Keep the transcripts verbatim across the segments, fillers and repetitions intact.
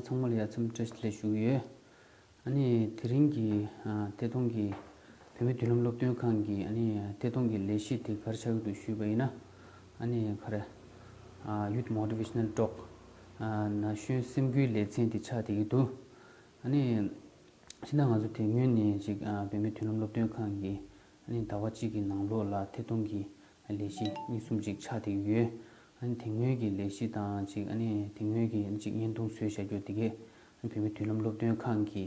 ཚང་མ་ལ་ཡ་འཚམས་འདྲི་བཀྲ་ཤིས་བདེ་ལེགས་ཞུ་གི་ཡོད། ཨ་ནི་དེ་རིང་གི་ཨ་ཐད་གཏོང་གི་བུད་མེད་མདུན་ལམ་སློབ་སྟོན་ཁང་གི་ཨ་ནི་ཐད་གཏོང་གི་ལས་གཞི་དེ་ག་རེ་ཆགས་ཀྱི་འདུག་ཞུས་པ་ཡིན་ན། ཨ་ནི་ག་རེ། ཨ་Youth Motivational Talk། ཨ་ན་གཞོན་སེམས་འགུལ་ལེ་ཚན་དེ་ཆགས་བསྡད་ཀྱི་འདུག་ཨ་ནི་ཕྱི་ནང་ང་ཚོ་དེ་སྔོན་ནས་ཅིག་ཨ་བུད་མེད་མདུན་ལམ་སློབ་སྟོན་ཁང་གི་ཨ་ནི་ཟླ་བ་གཅིག་གི་ནང་ལོགས་ལ་ཐད་གཏོང་གི་ལས་གཞི་གཉིས་གསུམ་ཅིག་ཆགས་བསྡད་ཀྱི་ཡོད། ཨ་ནི་དེ་སྔོན་གྱི་ལས་གཞི་དང་ཅིག་ཨ་ནི་དེ་སྔོན་གྱི་ཅིག་བརྙན་ཐུང་བཟོས་བཞག་རྒྱུ་དེ་གས་ཨ་ནི་བུད་མེད་མདུན་ལམ་སློབ་སྟོན་ཁང་གི་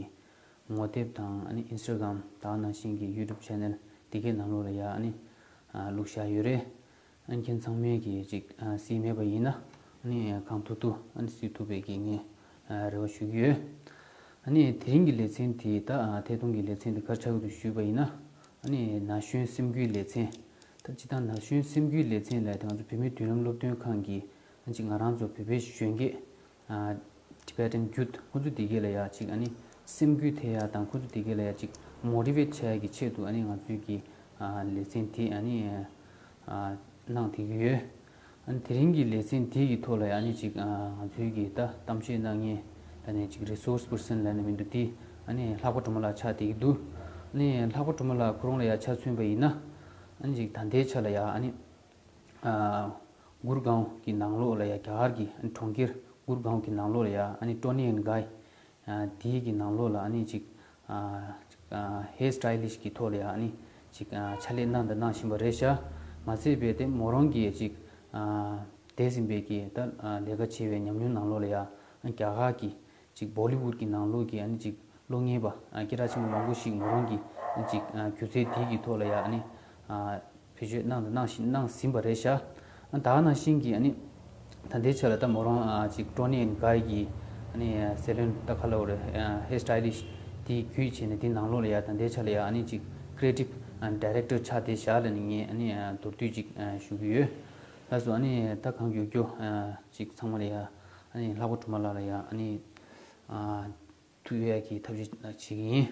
ངོ་དེབ་དང་ཨ་ནི་Instagram། ད་ག་ནང་བཞིན་གྱི་YouTube channel དེ་གའི་ནང་ལོགས་ལ་ཡ་ཨ་ནི་ཨ་བླུགས་བཞག་ཡོད་རེད། ཨ་ནི་ཁྱེད་ཚང་མས་ཀྱི་ཅིག་ཨ་གཟིགས་མེད་པ་ཡིན་ན་ཨ་ནི་གང་ཐུབ་ཐུབ་ཨ་ནི་གཟིགས་ཐུབ་པའི་གི་ངས་ཨ་རེ་བ་ཞུ་གི་ཡོད། ཨ་ནི་དེ་རིང་གི་ལེ་ཚན་དེ་ད་ཨ་ཐད་གཏོང་གི་ལེ་ཚན་དེ་ག་རེ་ཆགས་ཀྱི་འདུག་ཞུས་པ་ཡིན་ན། ཨ་ནི་ན་གཞོན་སེམས་འགུལ་ལེ་ཚན། ད་སྤྱིར་བཏང་ན་གཞོན་སེམས་འགུལ་ལེ་ཚན་ལབ་དེ་ང་ཚོ་བུད་མེད་མདུན་ལམ་སློབ་སྟོན་ཁང་གི་ཨ་ཅིག་ང་རང་ཚོ་བོད་པའི་གཞོན་སྐྱེས་ཨ་Tibetan Youth ཁོ་ཚོ་དེ་གས་ལ་ཡ་ཅིག་ཨ་ནི་སེམས་འགུལ་ཐེབས་ཡ་དང་ཁོ་ཚོ་དེ་གས་ལ་ཡ་ཅིག་motivate བྱེད་ཡ་གི་ཆེད་དུ་ཨ་ནི་ང་ཚོའི་གི་ཨ་ལེ་ཚན་དེ་ཨ་ནི་ཨ་གནང་བསྡད་ཀྱི་ཡོད། ཨ་ནི་དེ་རིང་གི་ལེ་ཚན་དེ་གི་ཐོག་ལ་ཡ་ཨ་ནི་ཅིག་ཨ་ང་ཚོའི་གི་ད་གཏམ་བཤད་གནང་མཁན་ད་ནི་ཅིག་resource person ལབ་ན་མི་འདུག་དེ་ཨ་ནི་ལྷག་པ་སྒྲོལ་མ་ལགས་ཆགས་བསྡད་ཀྱི་འདུག་ཨ་ནི་ལྷག་པ་སྒྲོལ་མ་ལགས་ཁོ་རང་ལ་ཡ་ཆ་མཚོན་པ་ཡིན་ན། ཨ་ནི་ཅིག་ད་ལྟའི་ཆ་ལ་ཡ་ཨ་ནི་ཨ་གུར་གའོན་གྱི་ནང་ལོགས་ལ་ཡ་རྒྱ་གར་གྱི་ཨ་ནི་གྲོང་ཁྱེར་གུར་གའོན་གྱི་ནང་ལོགས་ལ་ཡ་ཨ་ནི་Toni and Guy ཨ་དེའི་གི་ནང་ལོགས་ལ་ཨ་ནི་ཅིག་ཨ་ཅིག་ཨ་hair stylist གི་ཐོག་ལ་ཡ་ཨ་ནི་ཅིག་ཨ་ཕྱག་ལས་གནང་དང་གནང་བཞིན་པ་རེད་ཤག་མ་ཚད་པའི་དེ་མོ་རང་གི་ཅིག་ཨ་འདས་ཟིན་པའི་གི་ད་ཨ་ལས་ཀ་བྱས་པའི་ཉམས་མྱོང་ནང་ལོགས་ལ་ཡ་ཨ་རྒྱ་གར་གྱི་ཅིག་Bollywood གི་ནང་ལོགས་ཀྱི་ཨ་ནི་ཅིག་གློག་བརྙན་པ་ཨ་སྐད་གྲགས་ཆེན་པོ་མང་པོ་ཞིག་མོ་རང་གིས་ཨ་ཅིག་ཨ་སྒྱུ་རྩལ་དེ་གི་ཐོག་ལ་ཡ་ཨ་ནི་ཨ་བེད་སྤྱོད་གནང་དང་གནང་བཞིན་གནང་ཟིན་པ་རེད་ཤག་ཨ་ད་ག་ནང་བཞིན་གྱི་ཨ་ནི་ད་ལྟའི་ཆ་ལ་ད་མོ་རང་ཨ་ཅིག་Toni and Guy གི་ཨ་ནི་ཨ་salon ད་ག་ལབ་དགོས་རེད། ཨ་hair stylist དེ་བརྒྱུད་བྱས་ནས་དེ་ནང་ལོགས་ལ་ཡ་ད་ལྟའི་ཆ་ལ་ཡ་ཨ་ནི་ཅིག་creative ཨ་director ཆགས་བསྡད་ཤག་ལབ་ནས་ངས་ཨ་ནི་ཨ་མདོར་བསྡུས་ཅིག་ཨ་ཞུ་གི་ཡོད། ལགས་སོ། ཨ་ནི་ད་གང་མགྱོགས་མགྱོགས་ཨ་ཅིག་ཚང་མ་ལ་ཡ་ཨ་ནི་ལྷག་པ་སྒྲོལ་མ་ལགས་ལ་ཡ་ཨ་ནི་ཨ་ཐུག་ཡོད་ཡ་གི་ཐབས་ཤེས་བྱེད་ཀྱི་ཡིན།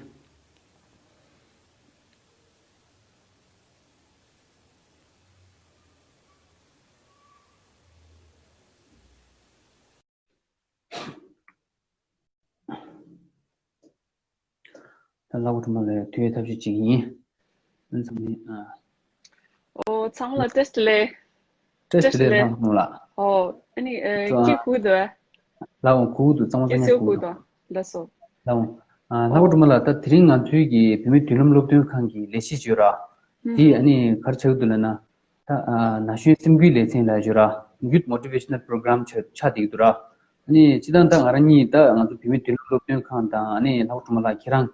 ད་ལྷག་པ་སྒྲོལ་མ་ལགས་ཐུག་ཡའི་ཐབས་ཤེས་བྱེད་ཀྱི་ཡིན། ཨ་ཚང་མ་ཨ། ཨོ་ཚང་མ་ལ་བཀྲ་ཤིས་བདེ་ལེགས། བཀྲ་ཤིས་བདེ་ལེགས་ལྷག་པ་སྒྲོལ་མ་ལགས། ཨོ་ཨ་ནི་ཨ་ཅོ་ཨ། སྐད་གོ་གི་འདུག་ཨ། ལགས་འོང་། གོ་གི་འདུག་ཚང་མ་ཚང་མས་གོ་གི་འདུག་ལགས་སོ། ལགས་འོང་། ཨ་ལྷག་པ་སྒྲོལ་མ་ལགས། ད་དེ་རིང་ང་ཚོའི་གི་བུད་མེད་མདུན་ལམ་སློབ་སྟོན་ཁང་གི་ལས་གཞི་ཅིག་ཡོད་ར། དེ་ཨ་ནི་ག་རེ་ཆགས་ཀྱི་འདུག་ལབ་ན། ད་ཨ་ན་གཞོན་སེམས་འགུལ་ལེ་ཚན་ལབ་ཡོད་ར། Youth Motivational Program ཆགས་ཆགས་བསྡད་ཀྱི་འདུག་ར། ཨ་ནི་སྤྱིར་བཏང་ད་ང་རང་གཉིས་ད་ང་ཚོ་བུད་མེད་མདུན་ལམ་སློབ་སྟོན་ཁང་དང་ཨ་ནི་ལྷག་པ་སྒྲོལ་མ་ལགས་ཁྱེད་རང་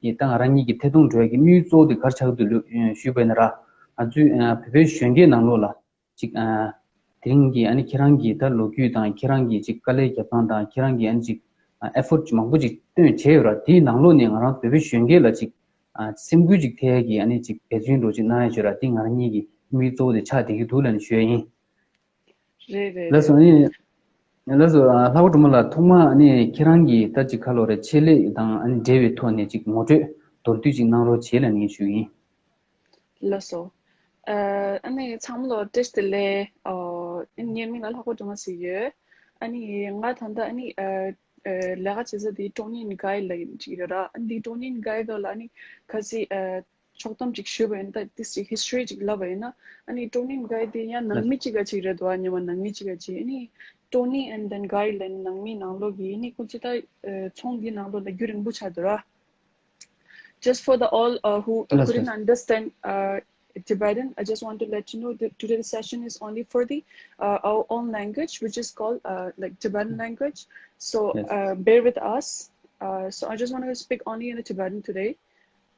གིས་ད་ང་རང་གཉིས་ཀྱི་ཐད་གཏོང་འགྲོ་ཡ་གི་དམིགས་ཡུལ་གཙོ་བོ་དེ་ག་རེ་ཆགས་ཀྱི་འདུག་ལབ་ཞུས་པ་ཡིན་ན་ར། ང་ཚོའི་ཨ་བོད་པའི་གཞོན་སྐྱེས་ནང་ལོགས་ལ་ཅིག་ཨ་དེ་རིང་གི་ཨ་ནི་ཁྱེད་རང་གི་ད་ལོ་རྒྱུས་དང་ཁྱེད་རང་གི་ཅིག་དཀའ་ལས་རྒྱབ་སྟངས་དང་ཁྱེད་རང་གི་ཨ་ནི་ཅིག་ཨ་effort ཅིག་མང་པོ་ཅིག་བཏོན་བྱས་ཡོད་ར། དེའི་ནང་ལོགས་ནས་ང་རང་བོད་པའི་གཞོན་སྐྱེས་ལ་ཅིག་ཨ་སེམས་འགུལ་ཅིག་ཐེབས་ཡ་གི་ཨ་ནི་ཅིག་འབད་བརྩོན་འདྲ་ཅིག་གནང་ཡ་ཅིག་ཡོད་ར། དེ་ང་རང་གཉིས་ཀྱི་དམིགས་ཡུལ་གཙོ་བོ་དེ་ཆགས་བསྡད་ཀྱི་འདུག་ལབ་ནས་ཞུ་ཡ་ཡིན། རེད་རེད་ལགས་སོ། རེད། ཨ་ནི་ལགས་སོ། ཨ་ལྷག་པ་སྒྲོལ་མ་ལགས། ཐོག་མར་ཨ་ནི་ཁྱེད་རང་གི་ད་ཅིག་ག་ལབ་དགོས་རེད། ཆེད་ལས་དང་ཨ་ནི་འབྲེལ་བའི་ཐོག་ནས་ཅིག་ངོ་སྤྲོད་མདོར་བསྡུས་ཅིག་གནང་རོགས་བྱེད་ལབ་ནས་ཞུ་གི་ཡིན། ལགས་སོ། ཨ་ཨ་ནི་ཚང་མ་ལ་བཀྲ་ཤིས་བདེ་ལེགས། ཨ་ངའི་མིང་ལ་ལྷག་པ་སྒྲོལ་མ་ཟེར་གྱི་ཡོད། ཨ་ནི་ང་ད་ལྟ་ཨ་ནི་ཨ་ཨ་ལས་ཀ་བྱེད་ས་དེ་Toni and Guy ལབ་ཅིག་ཡོད་ར། ཨ་ནི་Toni and Guy ལ་ཨ་ནི་གལ་སྲིད་ཨ་ཕྱོགས་བསྡོམས་ཅིག་ཞུས་པ་ཡིན་ན། ད་དེ་ཅིག་history ཅིག་ལབ་པ་ཡིན་ན། ཨ་ནི་Toni and Guy དེ་ཡང་ནང་མི་གཅིག་ག་ཅིག་རེད་འདུག་ཨ། ཉི་མ་ནང་མི་གཅིག་ག་ཅིག་ཨ་ནི་Toni and then Guy ལབ་ནང་མི་ནང་ལོགས་ཀྱི་ཨ་ནི་ཁོ་ཚོ་ད་ཨ་ཚོང་འདི་ནང་ལོགས་ལ་རྒྱུན་རིང་པོ་ཆགས་འདུག་ར། Just for the all uh, who uh, ལགས་སོ། Couldn't understand uh, Tibetan, I just want to let you know that today the session is only for the uh, our own language, which is called uh, like Tibetan language. So uh, bear with us. Uh, so I just want to speak only in the Tibetan today.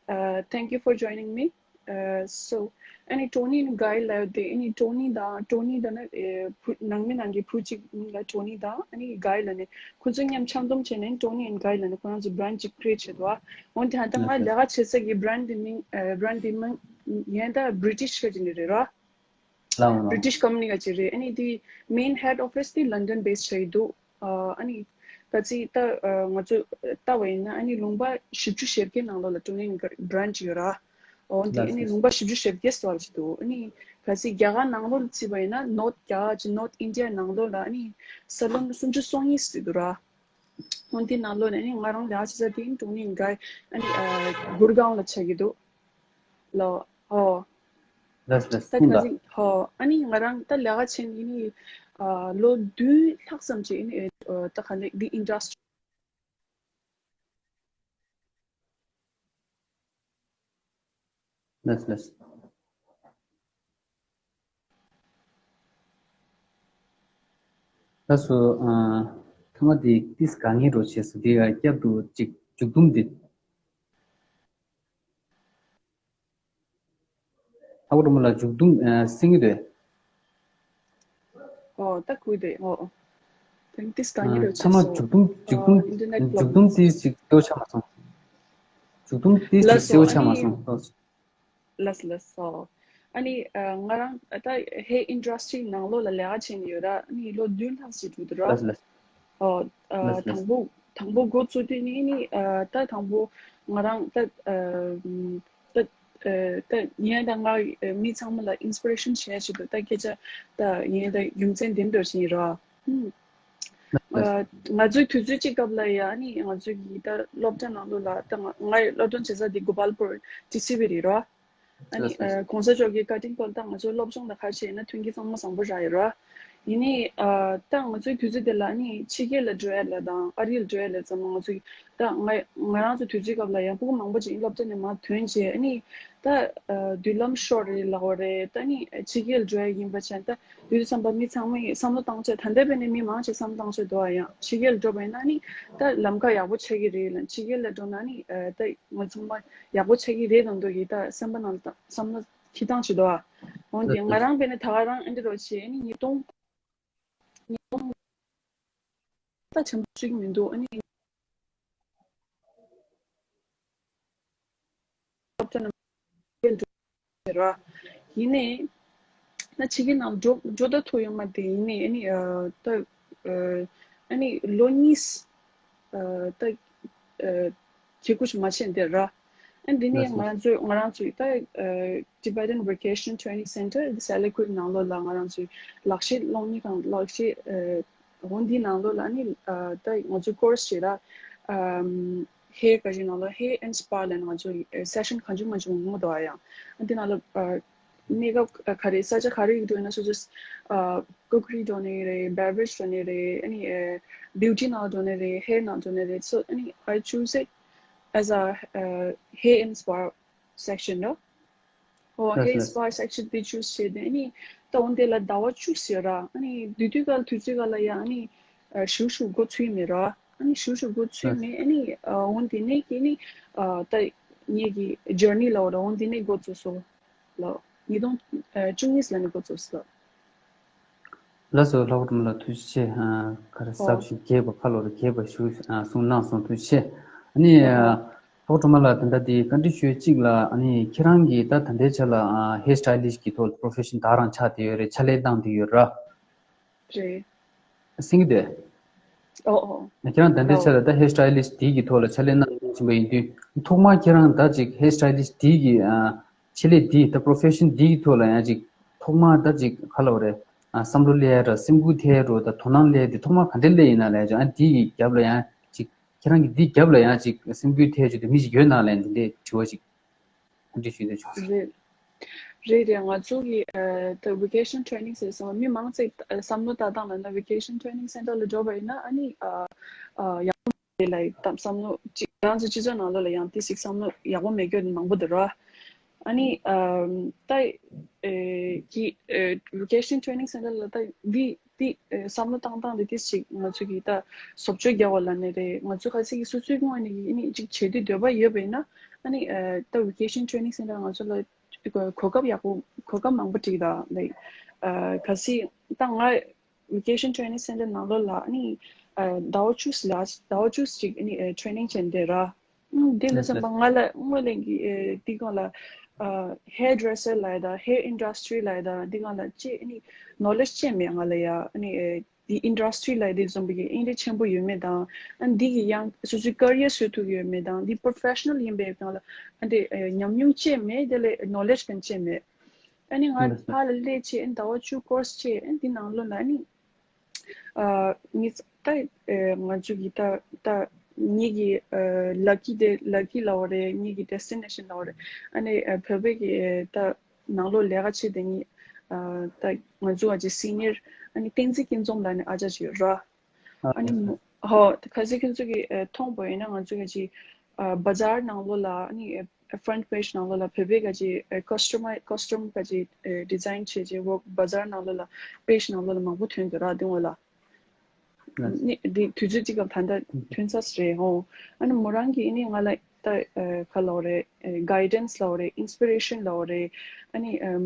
Uh, thank you for joining me. Uh, so, ཨ་ནི་Toni and Guy ལབ་དེ་ཨ་ནི་Toni དང་Toni དང་ནི་ཨེ་བུ་ནང་མི་ནང་གི་བུ་གཅིག་མིང་ལ་Toni དང་ཨ་ནི་Guy ལབ་ནས་ཁོ་ཚོ་མཉམ་ཆགས་འཛོམས་བྱས་ནས་Toni and Guy ལབ་ནས་ཁོ་རང་ཚོ་brand ཅིག་create བྱས་འདུག་ཨ། འོན་ཏེ་ད་ལྟ་ང་ལས་ཀ་བྱེད་ས་གི་brand དེ་མིང་ཨེ་brand དེ་མིང་ཡིན་ད་British ག་ཅིག་ནས་རེད་ར། ལའོ་ལའོ། British company ག་ཅིག་རེད། ཨ་ནི་དེ་main head office དེ་London base བྱས་ཡོད་འདུག་ཨ་ཨ་ནི་ད་ཅི་ད་ཨ་ང་ཚོ་ལྟ་བ་ཡིན་ན་ཨ་ནི་ལུང་པ་བཞི་བཅུ་ཞེ་བརྒྱད་ནང་ལོགས་ལ་Toni and Guy brand ཅིག་ཡོད་ར། འོ་འདི་ཨ་ནི་ལགས་སོ། ལུང་པ་བཞི་བཅུ་ཞེ་བརྒྱད་ཟེར་བ་ཅིག་འདུག་ཨ་ནི་གལ་སྲིད་རྒྱ་གར་ནང་ལོགས་ལ་བརྩིས་པ་ཡིན་ན་North རྒྱ་གར་གྱི་North India ནང་ལོགས་ལ་ཨ་ནི་ས་ལམ་སུམ་ཅུ་སོ་གཉིས་ཟེར་འདུག་ར། འོན་ཏེ་ནང་ལོགས་ནས་ནི་ང་རང་ལས་ཀ་བྱེད་ས་དེ་ཀྲུང་ནིང་གི་ཨ་ནི་གུར་གང་ལ་ཆགས་ཀྱི་འདུག་ལོ། ཧོ། ལགས་ལགས། ད་ཁྱིམ་ཁ་ལ། སང་ཧོ། ཨ་ནི་ང་རང་ད་ལས་ཀ་བྱས་ནས་ནི་ལོ་བདུན་ལྷག་ཙམ་ཅིག་ནི་ད་ག་ནས་འདི་ཨིན་ཌ་སི་ཊི་ལགས་ལགས། ལགས་སོ། ཨ། ཐ་མ་དེ་ཏིས་དཀའ་ངལ་རོ་བྱས་སོ་དེ་ཡ་སྐྱབས་འདུག་ཅིག་མཇུག་སྡོམ་དེ། ཨ་ཁུ་སྒྲོལ་མ་ལགས་མཇུག་སྡོམ་ཨ་གསན་གྱི་འདུག་ཨོ་ད་གུས་དེ་ཨོ་ཨོ། དེང་ཏིས་དཀའ་ངལ་རོ་ཨ་ཐ་མ་མཇུག་སྡོམ་མཇུག་སྡོམ་མཇུག་སྡོམ་ཏིས་ཅིག་གསལ་པོ་ཆགས་མ་སོང་། མཇུག་སྡོམ་ཏིས་ཅིག་གསལ་པོ་ཆགས་མ་སོང་། ལགས་ལགས་སོ། ཨ་ནི་ང་རང་ད་ཧེ་ཨིན་ཌ་སི་ཊི་རི་ནང་ལོགས་ལ་ལས་ཀ་བྱས་ནས་ཡོད་ར། ཨ་ནི་ལོ་བདུན་ལྷག་ཙམ་འགྲོ་འདུག་ར། ལགས་ལགས། ཨོ། ལགས་ལགས། དང་པོ་དང་པོ་འགོ་བཙུགས་དུས་ནི་ནི་ད་དང་པོ་ང་རང་ད་ད་ད་ངས་ད་ང་མི་ཚང་མ་ལ་ཨིན་སི་པི་རེ་ཤན་བྱས་བྱེད་དུ་ད་སྐད་ཆ་ད་ངས་ད་རྒྱུ་མཚན་འདི་འདྲ་ཞིག་ཡིན་ར། ང་ཚོའི་དུས་ཚོད་གཅིག་སྐབས་ལ་ཡ་ནི་ང་ཚོའི་གི་ད་སློབ་གྲྭ་ནང་ལོགས་ལ་ད་ང་ང་ཡི་སློབ་སྦྱོང་བྱེད་ས་དེ་གོ་པལ་པུར་ཊི་སི་བི་རེད་ར། ཨ་ནི་གོང་ས་མཆོག་གི་བཀའ་དྲིན་སྐོར་ད་ང་ཚོའི་སློབ་སྦྱོང་དང་ཁ་ཕྱེ་ན་མཐུན་རྐྱེན་ཚང་མ་བཟང་པོ་རག་ཡོད་ར། ཡིན་ནི་ད་ང་ཚོའི་དུས་ཚོད་དེ་ལ་ནི་ཕྱི་རྒྱལ་ལ་འགྲོ་ཡ་ལ་དང་ཨ་རི་ལ་འགྲོ་ཡ་ལ་ཚང་མ་ང་ཚོའི་ད་ང་ང་རང་ཚོ་དུས་ཚོད་སྐབས་ལ་ཡང་ཕྲུ་གུ་མང་པོ་ཅིག་སློབ་གྲྭ་ནས་མར་ཐོན་བྱས་ཨ་ནི་ད་མདུན་ལམ་ཤོར་རེད་ལབ་པ་རེད། ད་ནི་ཕྱི་རྒྱལ་འགྲོ་ཡ་ཡིན་པ་བྱས་ད་དུས་ཚོད་བསམ་པ་མི་ཚང་མས་བསམ་བློ་བཏང་ཚོད་ད་ལྟ་བས་ནས་མི་མང་ཆེ་བསམ་བློ་བཏང་ཚོད་འདུག་ཨ། ཡང་ཕྱི་རྒྱལ་འགྲོ་བ་ཡིན་ན་ནི་ད་ལམ་ཁ་ཡག་པོ་ཆགས་ཀྱི་རེད་ལ་ཕྱི་རྒྱལ་ལ་འགྲོ་ན་ནི་ད་ང་ཚང་མ་ཡག་པོ་ཆགས་ཀྱི་རེད་དང་འདུག་གི་ད་སེམས་པ་ནང་ལ་བསམ་བློ་འཁྱེར་སྟངས་ཅིག་འདུག་ཨ། འོན་ཏེ་ང་རང་བས་ནས་ད་ག་རང་ཨ་འདི་རོ་བྱས་ནི་ཉིས་སྟོང་ཉིས་སྟོང་ད་ཆེན་པོ་ཅིག་མི་འདུག་ཨ་ནི། སློབ་གྲྭ་ནང་ར། ཡིན་ནའི་ད་ཕྱི་རྒྱལ་ནང་འགྲོ་འགྲོ་ད་ཐུབ་ཡོད་མ་དེ་ཡིན་ནའི་ཨ་ནི་ད་ཨ་ནི་ལོ་གཉིས་ད་བྱེད་སྒོ་ཞིག་མ་བྱས་འདིར་ར། ཨ་འདི་ནས་ང་ཚོ་ང་རང་ཚོའི་ད་Tibetan Vocation Training Center སེ་ལི་ཀུའི་ནང་ལོགས་ལ་ང་རང་ཚོའི་ལག་ཤེས་སློབ་གཉེར་ཁང་ལག་ཤེས་འོ་འདིའི་ནང་ལོགས་ལ་ཨ་ནི་ད་ང་ཚོའི་ཀོར་སི་བྱེད་ར། ཧེ་ག་ཞིག་ནང་ལ་ཧེ་ཨེན་སི་པ་ལ་ང་ཚོ་སེ་ཤན་གང་བྱུང་མང་བྱུང་ངོ་འདུག་ཨ། ཡང་ཨ་འདི་ནང་ལ་གནས་སྐབས་ག་རེ་ས་ཆ་ག་རེ་ཡིན་འགྲོ་ཡིན་ན་སོ་སོ་ཀུ་ཀི་རི་འགྲོ་ནི་རེད། བེ་བ་རེ་ཇི་འགྲོ་ནི་རེད། ཨ་ནི་བྷིའུ་ཊི་ནང་འགྲོ་ནི་རེད། ཧེར་ནང་འགྲོ་ནི་རེད། So ཨ་ནི་I choose it as a hair and spa section ར། ཨོ་ཧེ་ཨེན་སི་པ་སེག་ཤན་དེ་ཅུ་སི་བྱས་ཏེ་ཨ་ནི་ད་འོན་ཏེ་ལ་ཟླ་བ་བཅུ་ཟེར་ར། ཨ་ནི་དུས་དུས་ག་ལ་དུས་ཚོད་ག་ལ་ཡ་ཨ་ནི་ཞུ་ཞུ་འགོ་ཚུགས་མེད་ར། ཨ་ནི་ཞུ་ཞུ་འགོ་ཚུགས་མེད། ཨ་ནི་འོན་ཏེ་ནས་ཀྱི་ནི་ད་ངེད་ཀྱི་ཇར་ནི་ལ་འོ་ར་འོན་ཏེ་ནས་འགོ་ཚུགས་སོ་ལ་ཉིས་སྟོང་བཅུ་གཉིས་ལ་ནི་འགོ་ཚུགས་སོ། ལགས་སོ། ལྷག་པ་སྒྲོལ་མ་ལགས་ཐུགས་རྗེ་ཆེ། ག་རེ་ཟབ་ཞིང་རྒྱས་པ་ཁ་ལོ་རེ་རྒྱས་པ་ཞུ་གསུངས་གནང་སོང་། ཐུགས་རྗེ་ཆེ། ཨ་ནི་ལྷག་པ་སྒྲོལ་མ་ལགས་ད་ལྟ་འདི་བཀའ་འདྲི་ཞུ་གཅིག་ལ་ཨ་ནི་ཁྱེད་རང་གིས་ད་ད་ལྟའི་ཆ་ལ་ཧེར་སི་ཊའི་ལིསི་ཊི་གི་ཐོག་པོ་རོ་ཕེ་ཤན་ད་རང་ཆགས་བསྡད་ཡོད་རེད། ཕྱག་ལས་གནང་བསྡད་ཡོད་ར། རེད། སེང་གེ་དེ། ཨོ་ཨོ། ཁྱེད་རང་ད་ལྟའི་ཆ་ལ་ད་ཧེར་སི་ཊའི་ལིསི་ཊི་འདི་གི་ཐོག་ལ་ཕྱག་ལས་གནང་བཞིན་པ་ཡིན་དུས་ཐོག་མར་ཁྱེད་རང་ད་ཅིག་ཧེར་སི་ཊའི་ལིསི་ཊི་འདི་གི་ཆེད་ལས་འདི་ད་པོ་རོ་ཕེ་ཤན་འདི་གི་ཐོག་ལ་ཡང་ཅིག་ཐོག་མར་ད་ཅིག་ག་ལབ་རེད། བསམ་བློ་སླེབས་ར་སེམས་འགུལ་ཐེབས་རོ་ད་དོ་སྣང་སླེབས་དེ་ཐོག་མར་ག་འདྲས་སླེབས་ཡིན་ན་ལབ་ཡ་ཅིག་ཨ་འདི་གི་རྒྱབ་ལ་ཡང་ཅིག་ཁྱེད་རང་གི་འདི་རྒྱབ་ལ་ཡང་ཅིག་སེམས་འགུལ་ཐེབས་བྱུང་དེ་མི་ཞིག་ཡོད་ན་ལབ་འདི་འདྲའི་དྲི་བ་ཅིག་གོ་སྒྲིག་ཞུས་འདོད་བྱུང་། རེད། རེད་རེད། ང་ཚོ་གི་ད་ཝི་ཀེ་ཤན་ཊེ་རེ་ནིང་ཟེར་སོང་། མི་མང་ཚིག་བསམ་བློ་བཏང་སྟངས་ལ་ན་ཝི་ཀེ་ཤན་ཊེ་རེ་ནིང་སེན་ཊར་ལ་འགྲོ་བ་ཡིན་ན་ཨ་ནི་ཡག་པོ་རེད་ལ་བསམ་བློ་ཅིག་རང་ཚོ་སྤྱི་ཚོགས་ནང་ལོགས་ལ་ཡང་དེ་ཞིག་བསམ་བློ་ཡག་པོ་མེད་རྒྱུ་མང་པོ་འདུག་ར། ཨ་ནི་ད་གི་ཝི་ཀེ་ཤན་ཊེ་རེ་ནིང་སེན་ཊར་ལ་ད་འདི། དེ་བསམ་བློ་བཏང་སྟངས་དེ་དེ་ཞིག་ང་ཚོ་གི་ད་བཟོ་བཅོས་རྒྱག་པ་ལ་ནི་རེད། ང་ཚོ་ཁ་སང་གི་སོ་སོའི་ངོས་ནས་ཀྱི་ནི་ཅིག་བྱེད་དུས་འདོད་པ་ཡོད་པ་ཡིན་ན་ཨ་ནི་ད་ཝི་ཀེ་ཤན་ཊེ་རེ་ནིང་སེན་ཊར་ང་ཚོ་ལ་གོ་སྐབས་ཡག་པོ་གོ་སྐབས་མང་པོ་བསྒྲིགས་ད་ལེགས། ཁ་སང་ད་ང་ཝི་ཀེ་ཤན་ཊེ་རེ་ནིང་སེན་ཊར་ནང་ལོགས་ལ་ཨ་ནི་ཟླ་བ་བཅུ་ལ་ཟླ་བ་བཅུ་ཅིག་ཨ་ནི་ཊེ་རེ་ནིང་བྱས་འདི་ར། ཨང་། དེ་ལ་བསམ་པ་ང་ལ་དངོས་ལན་གྱི་ཨེ་འདི་སྒང་ལ་ཨ་ཧེར་ཌི་རེ་སར་ལ་ཡ་དང་ཧེར་ཨིན་ཌ་སི་ཊི་རི་ལ་ཡ་དང་འདི་སྒང་ལ་ཅེས་ཨ་ནི་ནོ་ལེཇ་ཅེས་མེད་ང་ལ་ཡ། ཨ་ནི་ཨེ་འདི་ཨིན་ཌ་སི་ཊི་རི་ལ་ཡ་འདི་བཟུམ་པའི་ཨིན་ཌི་ཆེན་པོ་ཡོད་མེད་དང་ཨ་འདི་གི་ཡང་སོ་སོའི་ཀེ་རི་ཡར་བཟོ་ཐུབ་ཡོད་མེད་དང་འདི་པོ་རོ་ཕེ་ཤ་ནལ་ཡིན་པའི་སྒང་ལ་ཨ་འདི་ཨེ་ཉམས་མྱོང་ཅེས་མེད། དེ་ལས་ནོ་ལེཇ་ཀྱང་ཅེས་མེད། ཨ་ནི་ང་ཕར་ལ་སླེབས་ཅེས་ཨ་ནི་ཟླ་བ་བཅུ་ཀོར་སི་ཅེས་ཨ་ནི་འདི་ནང་ལོགས་ལ་ཨ་ནི། ཨ་ངས་ད་ཨེ་ང་ཚོ་གི་ད་ད་ངེད་ཀྱི་ཨ་lucky day, lucky ལབ་པ་རེད། ངེད་ཀྱི་destination ལབ་པ་རེད། ཨ་ནི་ཨ་བོད་པའི་གི་ད་ནང་ལོགས་ལས་ཀ་བྱེད་དེ་ངེད་ཨ་ད་ང་ཚོ་ཨ་ཅེ་senior ཨ་ནི་བསྟན་འཛིན་སྐྱིད་འཛོམས་ལབ་ནས་ཨ་ཅག་ཅིག་ཡོད་ར། ཨ་ནི་ཧོ་ད་གལ་སྲིད་ཁྱོད་ཚོ་གི་ཨ་མཐོང་པ་ཡིན་ན་ང་ཚོ་གི་ཅིག་ཨ་བ་ཛར་ནང་ལོགས་ལ་ཨ་ནི་ཨ་front page ནང་ལོགས་ལ་བོད་པའི་ག་ཅིག་ཨ་customize, custom ག་ཅིག་ཨ་design བྱས་ཅིག་བ་ཛར་ནང་ལོགས་ལ་page ནང་ལོགས་ལ་མང་པོ་ཐོན་འདུག་ར། དེ་སྔོན་ལ། ནི་འདི་དུས་ཚོད་གཅིག་གམ་ད་ལྟ་ཐོན་ས་རེད་ཧོ། ཨ་ནི་མོ་རང་གིས་ཨ་ནི་ང་ལ་ད་ཨ་ག་ལབ་རེད། ཨ་guidance ལབ་རེད། inspiration ལབ་རེད། ཨ་ནི་ཨམ་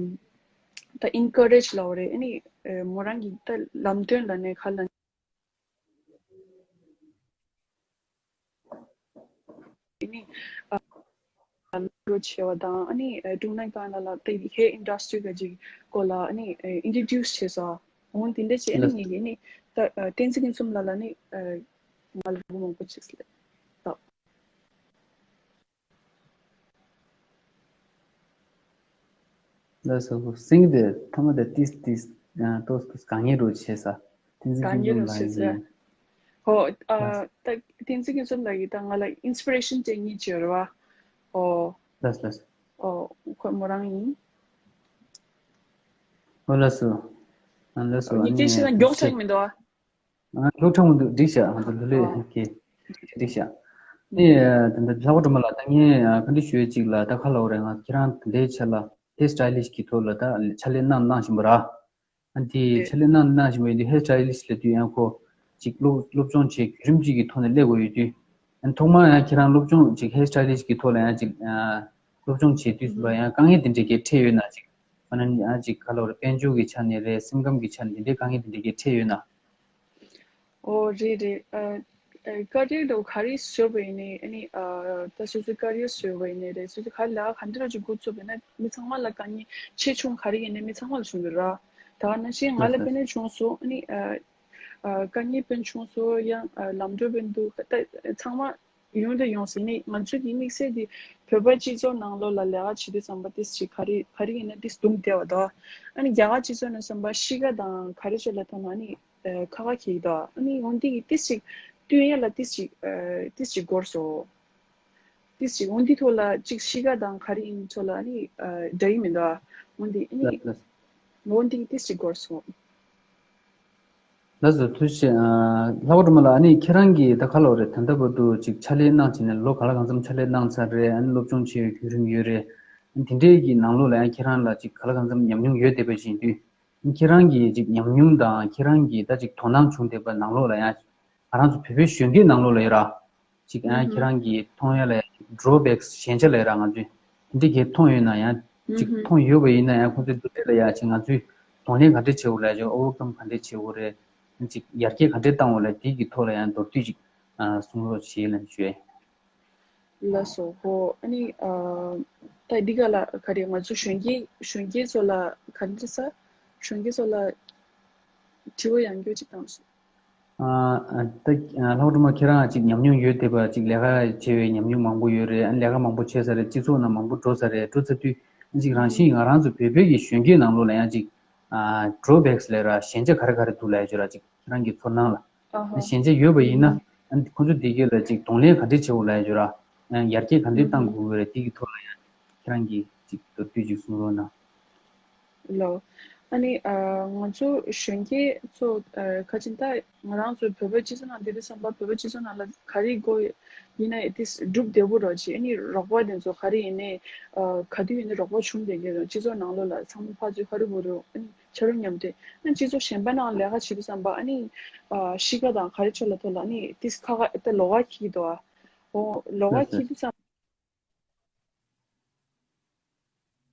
ད་encourage ལབ་རེད། ཨ་ནི་ཨ་མོ་རང་གིས་ད་ལམ་སྟོན་ལབ་ནས་ག་ལབ། ནི་ཨ་ལོ་ཆེ་བ་དང་ཨ་ནི་ཨ་ཀྲུང་ནན་ཀང་ལ་ལ་དེ་hair industry ག་ཅིག་སྐོར་ལ་ཨ་ནི་ཨ་introduce བྱས་སོ། འོན་ཏེ་འདྲ་ཅིག་ཨ་ནི་ལགས། ངེད་ཀྱིས་ནི་ད་ཨ་བསྟན་འཛིན་སྐྱིད་འཛོམས་ལགས་ལ་ནི་ཨ་ང་ལ་ལུང་མང་པོ་ཅིག་ལབ། ལགས་སོ། སེང་གེ་དེ་ཐ་མ་དེ་ཏིས་ཏིས་ཏོས་ཏོས་དཀའ་ངལ་རུ་བྱེད་ས། བསྟན་འཛིན་དཀའ་ངལ་རུ་སྐྱིད་འཛོམས་ལགས་བྱེད་ས། ཡིན། ཧོ། ཨ་ལགས། ད་བསྟན་འཛིན་སྐྱིད་འཛོམས་ལགས་ཀྱིས་ད་ང་ལ་inspiration ཅན་གཉིས་བྱོས་ར་བ། ཨོ། ལགས་ལགས། ཨོ་ཁོ་མོ་རང་ཡིན། ཨོ་ལགས་སོ། ཨ་ལགས་སོ། ཡིན་ཏེ་ཤི་ན་མགྱོགས་ཆགས་མི་འདུག་ཨ། ང་ལོ་ཁྲང་མོ་འདུག་འགྲིག་ཤག་ང་ཚོ་ལོ་ལོས་ཨ་ཀེ་འགྲིག་ཤག་ནི་ད་ལྟ་ལྷག་པ་སྒྲོལ་མ་ལགས། ད་ངས་ག་འདྲ་ཞུ་ཡས་ཅིག་ལ་ད་ཁ་ལོ་རེད། ང་ཁྱེད་རང་ད་ལྟའི་ཆ་ལ་hair stylist གི་ཐོག་ལ་ད་ཕྱག་ལས་གནང་གནང་བཞིན་པ་ར། ཨ་འདི་ཕྱག་ལས་གནང་གནང་བཞིན་པ་ཡིན་དུས་hair stylist ལབ་དུས་ཡང་ཁོ་ཅིག་སློབ་སློབ་སྦྱོང་བྱེད་བརྒྱུད་རིམ་གཅིག་གི་ཐོག་ནས་སླེབས་དགོས་ཡོད་དུས། ཨ་ཐོག་མར་ཡང་ཁྱེད་རང་སློབ་སྦྱོང་ཅིག་hair stylist གི་ཐོག་ལ་ཡང་ཅིག་སློབ་སྦྱོང་བྱེད་དུས་སུ་ལ་ཡང་དཀའ་ངལ་དེ་འདྲའི་གས་འཕྲད་ཡོད་ན་ཅིག་ཨ་ནི་ཡང་ཅིག་ག་ལབ་རེད། དཔལ་འབྱོར་གྱི་ཆ་ནས་རེད། སེམས་ཁམས་ཀྱི་ཆ་ནས་དེ་འདྲའི་དཀའ་ངལ་དེ་འདྲའི་གས་འཕྲད་ཡོད་ན། ཨོ་རེད་རེད། ཨ་ཨ་career དུ་ག་རེ་བཟོས་པ་ཡིན་ནའི་ཨ་ནི་ཨ་ད་སོ་སོའི་career བཟོས་པ་ཡིན་ནའི་རེད། སོ་སོའི་ག་ལ་ག་འདྲ་ཅིག་འགོ་ཚུགས་པ་ཡིན་ན་མི་ཚང་མ་ལ་དཀའ་ངལ་ཆེ་ཆུང་ག་རེ་ཡིན་ནའི་མི་ཚང་མ་ལ་བྱུང་གི་ར། ད་ག་ནང་བཞིན་ང་ལ་དཔེར་ན་བྱུང་སོང་ཨ་ནི་ཨ་ཨ་དཀའ་ངལ་དཔེར་ན་བྱུང་སོང་ཡང་ཨ་ལམ་འགྲོ་དཔེར་ན་འདུག་ད་ཚང་མ་ཡོང་དང་ཡོང་སྲིད་ནི། ང་ཚོ་གི་དམིགས་བསལ་དེ་བོད་པ་སྤྱི་ཚོགས་ནང་ལོགས་ལ་ལས་ཀ་བྱེད་དུས་ཙམ་པ་ཏིས་ཅིག་ག་རེ་ག་རེ་ཡིན་ན་ཏིས་དུམ་བདེ་བ་དང་། ཨ་ནི་རྒྱ་གར་སྤྱི་ཚོགས་ནང་ཙམ་པ་གཤིས་ཀ་དང་ག་རེ་ཚོ་ལ་ཐོན་ན་ནི་ཁ་ཁ་ཁྱེར་དང་། ཨ་ནི་འོན་ཏེ་གི་ཏིས་ཅིག་བསྟུན་ཡ་ལ་ཏིས་ཅིག་ཏིས་ཅིག་འགོར་སོ། ཏིས་ཅིག་འོན་ཏེ་ཐོག་ལ་ཅིག་གཤིས་ཀ་དང་ག་རེ་ཡིན་ཚོ་ལ་ནི་འདྲ་ཡི་མི་འདུག་འོན་ཏེ་ཨ་ནི་འོན་ཏེ་གི་ཏིས་ཅིག་འགོར་སོ། ལགས་སོ། ཐུགས་རྗེ་ཆེ། ཨ་ལྷག་པ་སྒྲོལ་མ་ལགས། ཨ་ནི་ཁྱེད་རང་གིས་ད་ག་ལབ་རེད། ད་ལྟ་བར་དུ་ཅིག་ཕྱག་ལས་གནང་བྱས་ནས་ལོ་ག་ལ་གང་འཚམ་ཕྱག་ལས་གནང་ཚར་རེད། ཨ་ནི་སློབ་སྦྱོང་བྱས་པའི་བརྒྱུད་རིམ་ཡོད་རེད། ཨ་ནི་དེ་འདྲའི་གི་ནང་ལོགས་ལ་ཡང་ཁྱེད་རང་ལ་ཅིག་ག་ལ་གང་འཚམ་ཉམས་མྱོང་ཡོད་བསྡད་པ་བཞིན་དུས། ཨ་ནི་ཁྱེད་རང་གི་ཅིག་ཉམས་མྱོང་དང་ཁྱེད་རང་གི་ད་ཅིག་དོ་སྣང་བྱུང་བསྡད་པ་ནང་ལོགས་ལ་ཡང་། ང་རང་ཚོ་བོད་པའི་གཞོན་སྐྱེས་ནང་ལོགས་ལ་ཡོད་ར། ཅིག་ཨ་ཁྱེད་རང་གིས་མཐོང་ཡ་ལ་drawbacks ཞན་ཆ་ལ་ཡོད་ར། ང་ཚོས་དེ་འདྲ་གས་མཐོང་ཡོད་ན་ཡང་ཅིག་མཐོང་ཡོད་པ་ཡིན་ན་ཡང་ཁོང་ཚོའི་འདུ་འབྲེལ་ལ་ཡང་ཅིག་ང་ཚོས་གདོང་ལེན་ག་འདྲས་བྱེད་དགོས་ལ་ཅིག་overcome ག་འདྲས་བྱེད་དགོས་རེད། ཅིག་ཡར་རྒྱས་ག་འདྲས་བཏང་དགོས་ལ་དེ་གི་ཐོག་ལ་ཡང་མདོར་བསྡུས་ཅིག་གསུང་རོགས་བྱེད་ལ་ཞུ། ལགས་སོ་ཧོ། ཨ་ནི་ཨ་ད་འདི་ག་ལ་ག་རེ་ང་ཚོ་གཞོན་སྐྱེས་གཞོན་སྐྱེས་ཚོ་ལ་ག་འདྲ་ས་གཞོན་སྐྱེས་ཚོ་ལ་དྲི་བ་ཡང་བསྐྱར་ཅིག་བཏང་སོང་། ཨ་ད་ལྷག་པ་སྒྲོལ་མ་ཁྱེད་རང་ཅིག་ཉམས་མྱོང་ཡོད་བསྡད་པ་ཅིག་ལས་ཀ་བྱས་པའི་ཉམས་མྱོང་མང་པོ་ཡོད་རེད། ཨ་ནི་ལས་ཀ་མང་པོ་བྱས་ས་རེད། སྤྱི་ཚོགས་ནང་མང་པོ་འགྲོ་ས་རེད། འགྲོ་ཚར་དུས་ཨ་ཅིག་རང་བཞིན་ང་རང་ཚོ་བོད་པའི་གི་གཞོན་སྐྱེས་ནང་ལོགས་ལ་ཡང་ཅིག་ཨ་drawbacks ལབ་ར་ཞན་ཆ་ག་རེ་ག་རེ་འདུག་ལབ་ཡ་ཅིག་ར་ཅིག་ཁྱེད་རང་གི་ཚོར་སྣང་ལ། ཨ་ཧ། ཞན་ཆ་ཡོད་པ་ཡིན་ན་ཨ་ནི་ཁོ་ཚོ་དེ་གས་ལ་ཅིག་གདོང་ལེན་ག་འདྲས་བྱེད་དགོས་ལབ་ཡ་ཅིག་ར། ཡང་ཡར་རྒྱས་ག་འདྲས་གཏང་དགོས་ཀྱི་རེད། དེ་གི་ཐོག་ལ་ཡང་ཁྱེད་རང་གིས་ཅིག་མདོར་བསྡུས་ཅིག་གསུང་རོགས་གནང་། ལགས། ཨ་ནི་ཨ་ང་ཚོ་གཞོན་སྐྱེས་ཚོ་ཨ་ཁ་ཅིག་ད་ང་རང་ཚོ་བོད་པའི་སྤྱི་ཚོགས་ནང་དེ་དུས་ཙམ་པ་བོད་པའི་སྤྱི་ཚོགས་ནང་ལ་ག་རེ་དགོས་ཡིན་ན་དེ་སྒྲུབ་བདེ་པོ་རོགས་བྱེད། ཨ་ནི་རོགས་པ་དེ་ཚོ་ག་རེ་ཡིན་ནའི་ཨ་ག་དུས་ཡིན་ནའི་རོགས་པ་བྱུང་བསྡད་ཀྱི་རེད། སྤྱི་ཚོགས་ནང་ལོགས་ལ་ཚང་མ་ཕར་ཚུར་ཧ་རུ་བུ་རུ་ཨ་ནི་ཆ་རུ་མཉམ་དུ་ཨ་ནི་སྤྱི་ཚོགས་གཞན་པ་ནང་ལས་ཀ་བྱེད་དུས་ཙམ་པ་ཨ་ནི་ཨ་གཤིས་ཀ་དང་ག་རེ་ཆོ་ལ་ཐོག་ལ་ཨ་ནི་དེ་ཁ་ཁ་ད་ལོགས་ཀ་འཁྱེར་གྱི་འདུག་ཨ། ཨོ་ལོགས་ཀ་འཁྱེར་དུས་ཙམ།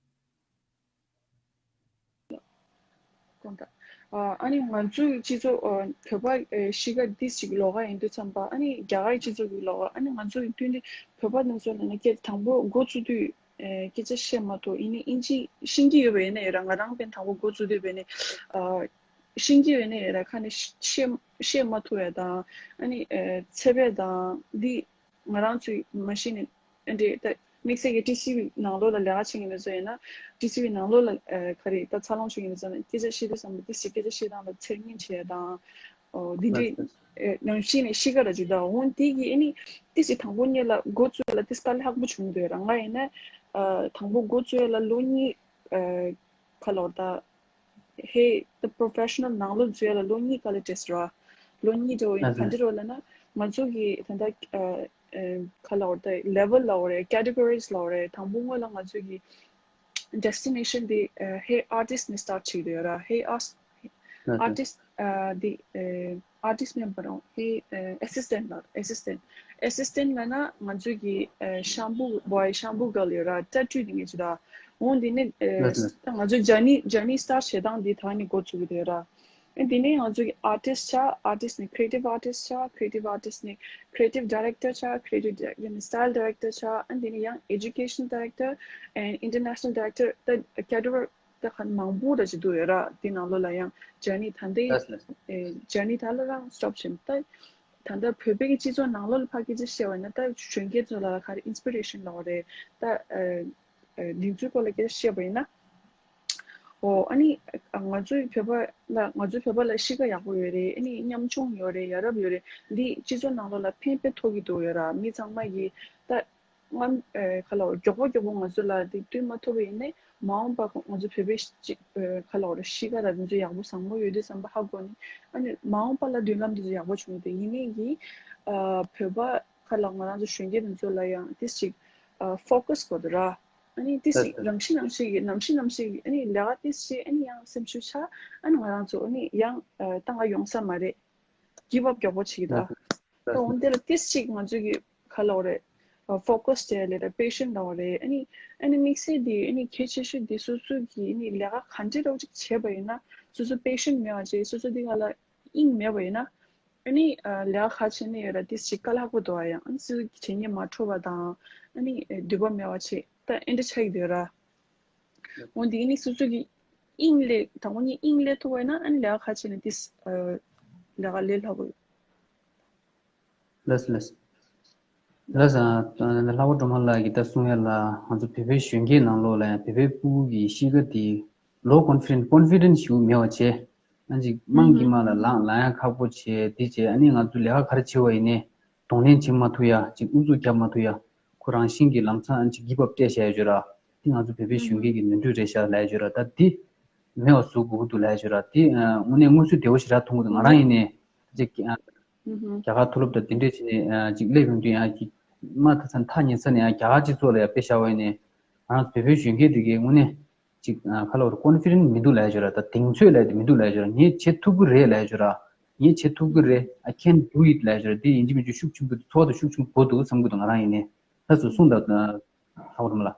དགོངས་དག་ཨ་ནི་ང་ཚོའི་སྤྱི་ཚོགས་བོད་པ་གཤིས་ཀ་འདི་ཞིག་ལོགས་ཀ་ཡིན་དུས་ཙམ་པ་ཨ་ནི་རྒྱ་གར་སྤྱི་ཚོགས་ཀྱི་ལོགས་ཀ་ཨ་ནི་ང་ཚོ་ཡི་བསྟུན་ཏེ་བོད་པ་ནང་ཚོ་ནང་ནས་སྐད་དང་པོ་འགོ་བཙུགས་དུས་སྐད་ཆ་བཤད་མ་ཐུབ་ཡིན་ནའི་ཨིན་ཇི་ཤེས་ཀྱི་ཡོད་པ་ཡིན་ན་ཡོད་ར། ང་རང་དཔེར་ན་དང་པོ་འགོ་བཙུགས་དུས་བས་ནས་ཤེས་ཀྱི་ཡོད་ན་ཡོད་ར། ཁ་ནས་བཤད་བཤད་མ་ཐུབ་ཡ་དང་ཨ་ནི་ཚད་པས་དང་འདི། ང་རང་ཚོས་མ་གཞི་ནས་ཨ་འདྲེ་ད་དམིགས་བསལ་གྱི་ཊི་སི་ཝི་ནང་ལོགས་ལ་ལས་ཀ་བྱེད་མཁན་མི་ཚོ་ཡིན་ན་ཊི་སི་ཝི་ནང་ལོགས་ལ་ཨ་ག་རེ་ད་འཚར་ལོངས་བྱུང་མཁན་མི་ཚོ་ནི་སྐད་ཆ་བཤད་དུས་ཙམ་པ་ཏི་སི་སྐད་ཆ་བཤད་སྟངས་ལ་ཚད་ངན་བྱས་དང་ འོ་འདི་འདྲའི་ནང་བཞིན་ནས་གཤིས་ཀ་ར་ཅིག་འདུག་འོ་འདི་གི་ཨ་ནི་ཏི་སི་དང་པོ་ཉིད་ལ་འགོ་བཙུགས་ལ་ཏི་སི་དཀའ་ལས་ཁག་པོ་བྱུང་འདུག་ར། ང་ཡིན་ན་དང་པོ་འགོ་བཙུགས་ལ་ལོ་གཉིས་ཁ་ལོར་ད་ཧེ་ད་པོ་རོ་ཕེ་ཤི་ནལ་ནང་ལོགས་འཛུལ་ཡ་ལ་ལོ་གཉིས་དཀའ་ལས་འཕྲད་སོང་ར། ལོ་གཉིས་འདྲ་བོ་ཡིན། ག་འདྲ་བོ་ལབ་ན་ང་ཚོ་གི་ད་ལྟ་ཁ་ལོར་ད་ལེ་ཝལ་ལབ་དགོས་རེད། ཀེ་ཊི་གོ་རིས་ལབ་དགོས་རེད། དང་པོ་སྔོན་ལ་ང་ཚོ་གི་ཌེ་སི་ཊི་ནེ་ཤན་དེ་ཧེ་ཨར་ཊིསི་ནས་སི་ཊར་ཊི་བྱེད་ཀྱི་ཡོད་ར། ཧེ་ཨར་ཊིསི་དེ་ཨར་ཊིསི་མིན་པ་རང་ཧེ་ཨེ་སི་སི་ཊེན་ཊི་ལ་ཨེ་སི་སི་ཊེན་ཊི་ཨེ་སི་སི་ཊེན་ཊི་ལབ་ན་ང་ཚོ་གི་ཤམ་བུ་བོའི་ཤམ་བུ་གརལ་ཡོད་ར། ཊ་ཊུ་དེ་ངས་བྱེད་ད། འོ་འདི་ནས་ད་ང་ཚོ་ཇར་ནི་ཇར་ནི་སི་ཊར་ཊི་བྱེད་སྟངས་འདི་ད་ནས་འགོ་བཙུགས་ཀྱི་ཡོད་ར། ཨ་དེ་ནས་ང་ཚོ་གི་ཨར་ཊིསི་ཆགས། ཨར་ཊིསི་ནས་ཁི་རི་ཨེ་ཊིབ་ཨར་ཊིསི་ཆགས། ཁི་རི་ཨེ་ཊིབ་ཨར་ཊིསི་ནས་ཁི་རི་ཨེ་ཊིབ་ཌི་རེག་ཊར་ཆགས། ཁི་རི་ཨེ་ཊིབ་ཌི་རེག་ཊར་ནས་སི་ཊའིལ་ཌི་རེག་ཊར་ཆགས། ཨ་དེ་ནས་ཡང་ཨེ་ཇུ་ཀེ་ཤན་ཌི་རེག་ཊར་ཨེན་ཌི་ཨིན་ཊར་ནེ་ཤ་ནལ་ཌི་རེག་ཊར། ད་ཀེ་ཊི་གོ་རི་ད་ག་མང་པོ་ར་ཅིག་འདུག་ཡོད་ར། དེ་ནང་ལོགས་ལ་ཡང་ཇར་ནི་ད་ལྟའི་ཇར་ནི་ད་ལ་རང་སི་ཊོབ་བྱེད་མི་ད། ད་ལྟ་བོད་པའི་སྤྱི་ཚོགས་ནང་ལོགས་ལ་ཕ་གི་ཅིག་བཤད་པ་ཡིན་ན་ད་གཞོན་སྐྱེས་ཚོ་ལ་ག་རེ་ཨིན་སི་པི་རེ་ཤན་ལབ་དགོས་རེད་ད། འདི་ཚོའི་སྐོར་ལ་སྐད་ཆ་བཤད་པ་ཡིན་ན། འོ་ཨ་ནི་ང་ཚོའི་བོད་པ་ལ་ང་ཚོའི་བོད་པ་ལ་གཤིས་ཀ་ཡག་པོ་ཡོད་རེད། ཨ་ནི་ཉམ་ཆུང་ཡོད་རེད། ཡ་རབས་ཡོད་རེད། འདི་སྤྱི་ཚོགས་ནང་ལོགས་ལ་ཕན་པ་ཐོགས་ཀྱི་འདུག་ཡོད་ར། མི་ཚང་མ་གིས་ད་སྔ་ཁ་ལ་མགྱོགས་པོ་མགྱོགས་པོ་ང་ཚོ་ལ་འདི་བསྟུན་མ་ཐུབ་པ་ཡིན་ནའི་མ་འོངས་པ་ང་ཚོ་བོད་པའི་ཁ་ལ་གཤིས་ཀ་ར་འདི་ཚོ་ཡག་པོ་བཟང་པོ་ཡོད་དུས་བསམ་པ་ཧ་གོ་ནས། ཨ་ནི་མ་འོངས་པ་ལ་མདུན་ལམ་འདི་ཚོ་ཡག་པོ་བྱུང་ཡོད་དེ་ཡིན་ནའི་གི་བོད་པ་ཁ་ལ་ང་རང་ཚོ་གཞོན་སྐྱེས་འདི་ཚོ་ལ་ཡང་ཏིས་ཅིག་ཕོ་ཀས་དགོས་འདུག་ར། ཨ་ནི་ཏིས་ཅིག་རང་ཤི་རང་ཤི་གི་ནམ་ཤི་ནམ་ཤི་གི་ཨ་ནི་ལས་ཀ་ཏིས་ཅིག་ཨ་ནི་ཡང་སེམས་ཤུགས་ཆག་ཨ་ནི་ང་རང་ཚོ་ཨ་ནི་ཡང་ད་ང་ཡོང་ས་མ་རེད། གིབ་ཨབ་མགྱོགས་པོ་བྱེད་ཀྱི་འདུག་ད་འོན་ཏེ་ལ་ཏིས་ཅིག་ང་ཚོ་གི་ཁ་ལ་འོ་རེད། ཕོ་ཀས་བྱས་ལས་ར་པེ་ཤན་ལ་འོ་རེད། ཨ་ནི་ཨ་ནི་དམིགས་བསལ་འདི་ཨ་ནི་གལ་ཆེ་ཤོས་འདི་སོ་སོ་གི་ཨ་ནི་ལས་ཀ་ག་འདྲ་རོགས་ཅིག་བྱས་པ་ཡིན་ན་སོ་སོ་པེ་ཤན་མེད་པ་བྱས། སོ་སོ་འདི་ག་ལ་དབྱིངས་མེད་པ་ཡིན་ན་ཨ་ནི་ལས་ཀ་ག་བྱས་ནས་ཡོད་ར་ཏིས་ཅིག་དཀའ་ལས་ཁག་པོ་འདུག་ཨ་ཡང་ཨ་ནི་སོ་སོ་གི་བྱེད་སྙིང་མ་འཕྲོད་པ་དང་ཨ་ནི་འདོད་པ་མེད་པ་བྱས་ད་ཨེ་འདྲ་ཆགས་ཀྱི་འདུག་ར། འོན་ཏེ་ཨ་ནི་སོ་སོ་གི་དབྱིངས་ལས་དང་པོ་ནི་དབྱིངས་ལས་ཐུབ་པ་ཡིན་ན་ཨ་ནི་ལས་ཀ་ག་བྱས་ནས་ཏིས་ལས་ཀ་ལས་སླ་པོ་ཡོད། ལགས་ལགས། ལགས་སོ། ལྷག་པ་སྒྲོལ་མ་ལགས་ཀྱིས་ད་གསུང་ཡ་ལ་ང་ཚོ་བོད་པའི་གཞོན་སྐྱེས་ནང་ལོགས་ལ་ཡང་བོད་པའི་སྤུ་གུ་གི་གཤིས་ཀ་དེ་ལོ་ཀོན་ཕི་ཌེན་ཊི་ཀོན་ཕི་ཌེན་ཊི་ཞིག་མེད་པ་བྱས། ཨ་ཅིག་དམངས་ཀྱི་དམག་ལ་ལངས་ལངས་ཡ་ཁག་པོ་བྱས་དེ་བྱས་ཨ་ནི་ང་ཚོ་ལས་ཀ་ག་རེ་བྱེད་པ་ཡིན་ནའི་གདོང་ལེན་བྱེད་མ་ཐུབ་ཡ་ཅིག་ཨུ་ཚུགས་རྒྱབ་མ་ཐུབ་ཡ་ཁོ་རང་བཞིན་གྱི་ལམ་སང་ཨ་ཅིག་གིབ་ཨབ་སྤྲད་བཞག་ཡ་ཅིག་ཡོད་ར། དེ་ང་ཚོ་བོད་པའི་གཞོན་སྐྱེས་ཀྱི་ནོར་འཁྲུལ་རེད་ཤག་ལབ་ཡ་ཅིག་ཡོད་ར། ད་དེ་མེད་པ་བཟོ་དགོས་ཀྱི་འདུག་ལབ་ཡ་ཅིག་ཡོད་ར། དེ་དངོས་གནས་དངོས་སུ་བདེ་པོ་ཞེ་དྲག་མཐོང་གི་འདུག་ང་རང་ཡིན་ནའི་ཅིག་རྒྱ་གར་མཐོ་སློབ་དང་དེ་འདྲས་བྱས་ནས་ཅིག་སླེབས་ཡོང་དུས་ཡང་ཅིག་མ་ཐག་ཚ་ཐག་ཉེ་ས་ནས་ཡང་རྒྱ་གར་སྤྱི་ཚོགས་ལ་ཡང་དཔེ་བཞག་པ་ཡིན་ནའི་ང་རང་བོད་པའི་གཞོན་སྐྱེས་དེ་གའི་དངོས་གནས་ཅིག་ཁ་ལོ་ར་ཀོན་ཕི་ཌེན་ཊི་མི་འདུག་ལབ་ཡ་ཅིག་ཡོད་ར། ད་གདེང་ཚོད་ལབ་ཡ་དེ་མི་འདུག་ལབ་ཡ་ཅིག་ཡོད་ར། ངས་བྱེད་ཐུབ་ཀྱི་རེད་ལབ་ཡ་ཅིག་ཡོད་ར། ངས་བྱེད་ཐུབ་ཀྱི་རེད། I can do it ལབ་ཡ་ཅིག་ཡོད་ར། དེ་ཡིན་གཅིག་མིན་གཅིག་ཤུགས་ཆེན་པོ་འཚོ་བ་དང་ཤུགས་ཆེན་པོ་དགོས་འདུག་བསམ་གྱི་འདུག་ང་རང་ཡིན་ནའི། ད་ཚོ་གསུངས་དང་ཧ་གོ་ར་མ་ལ།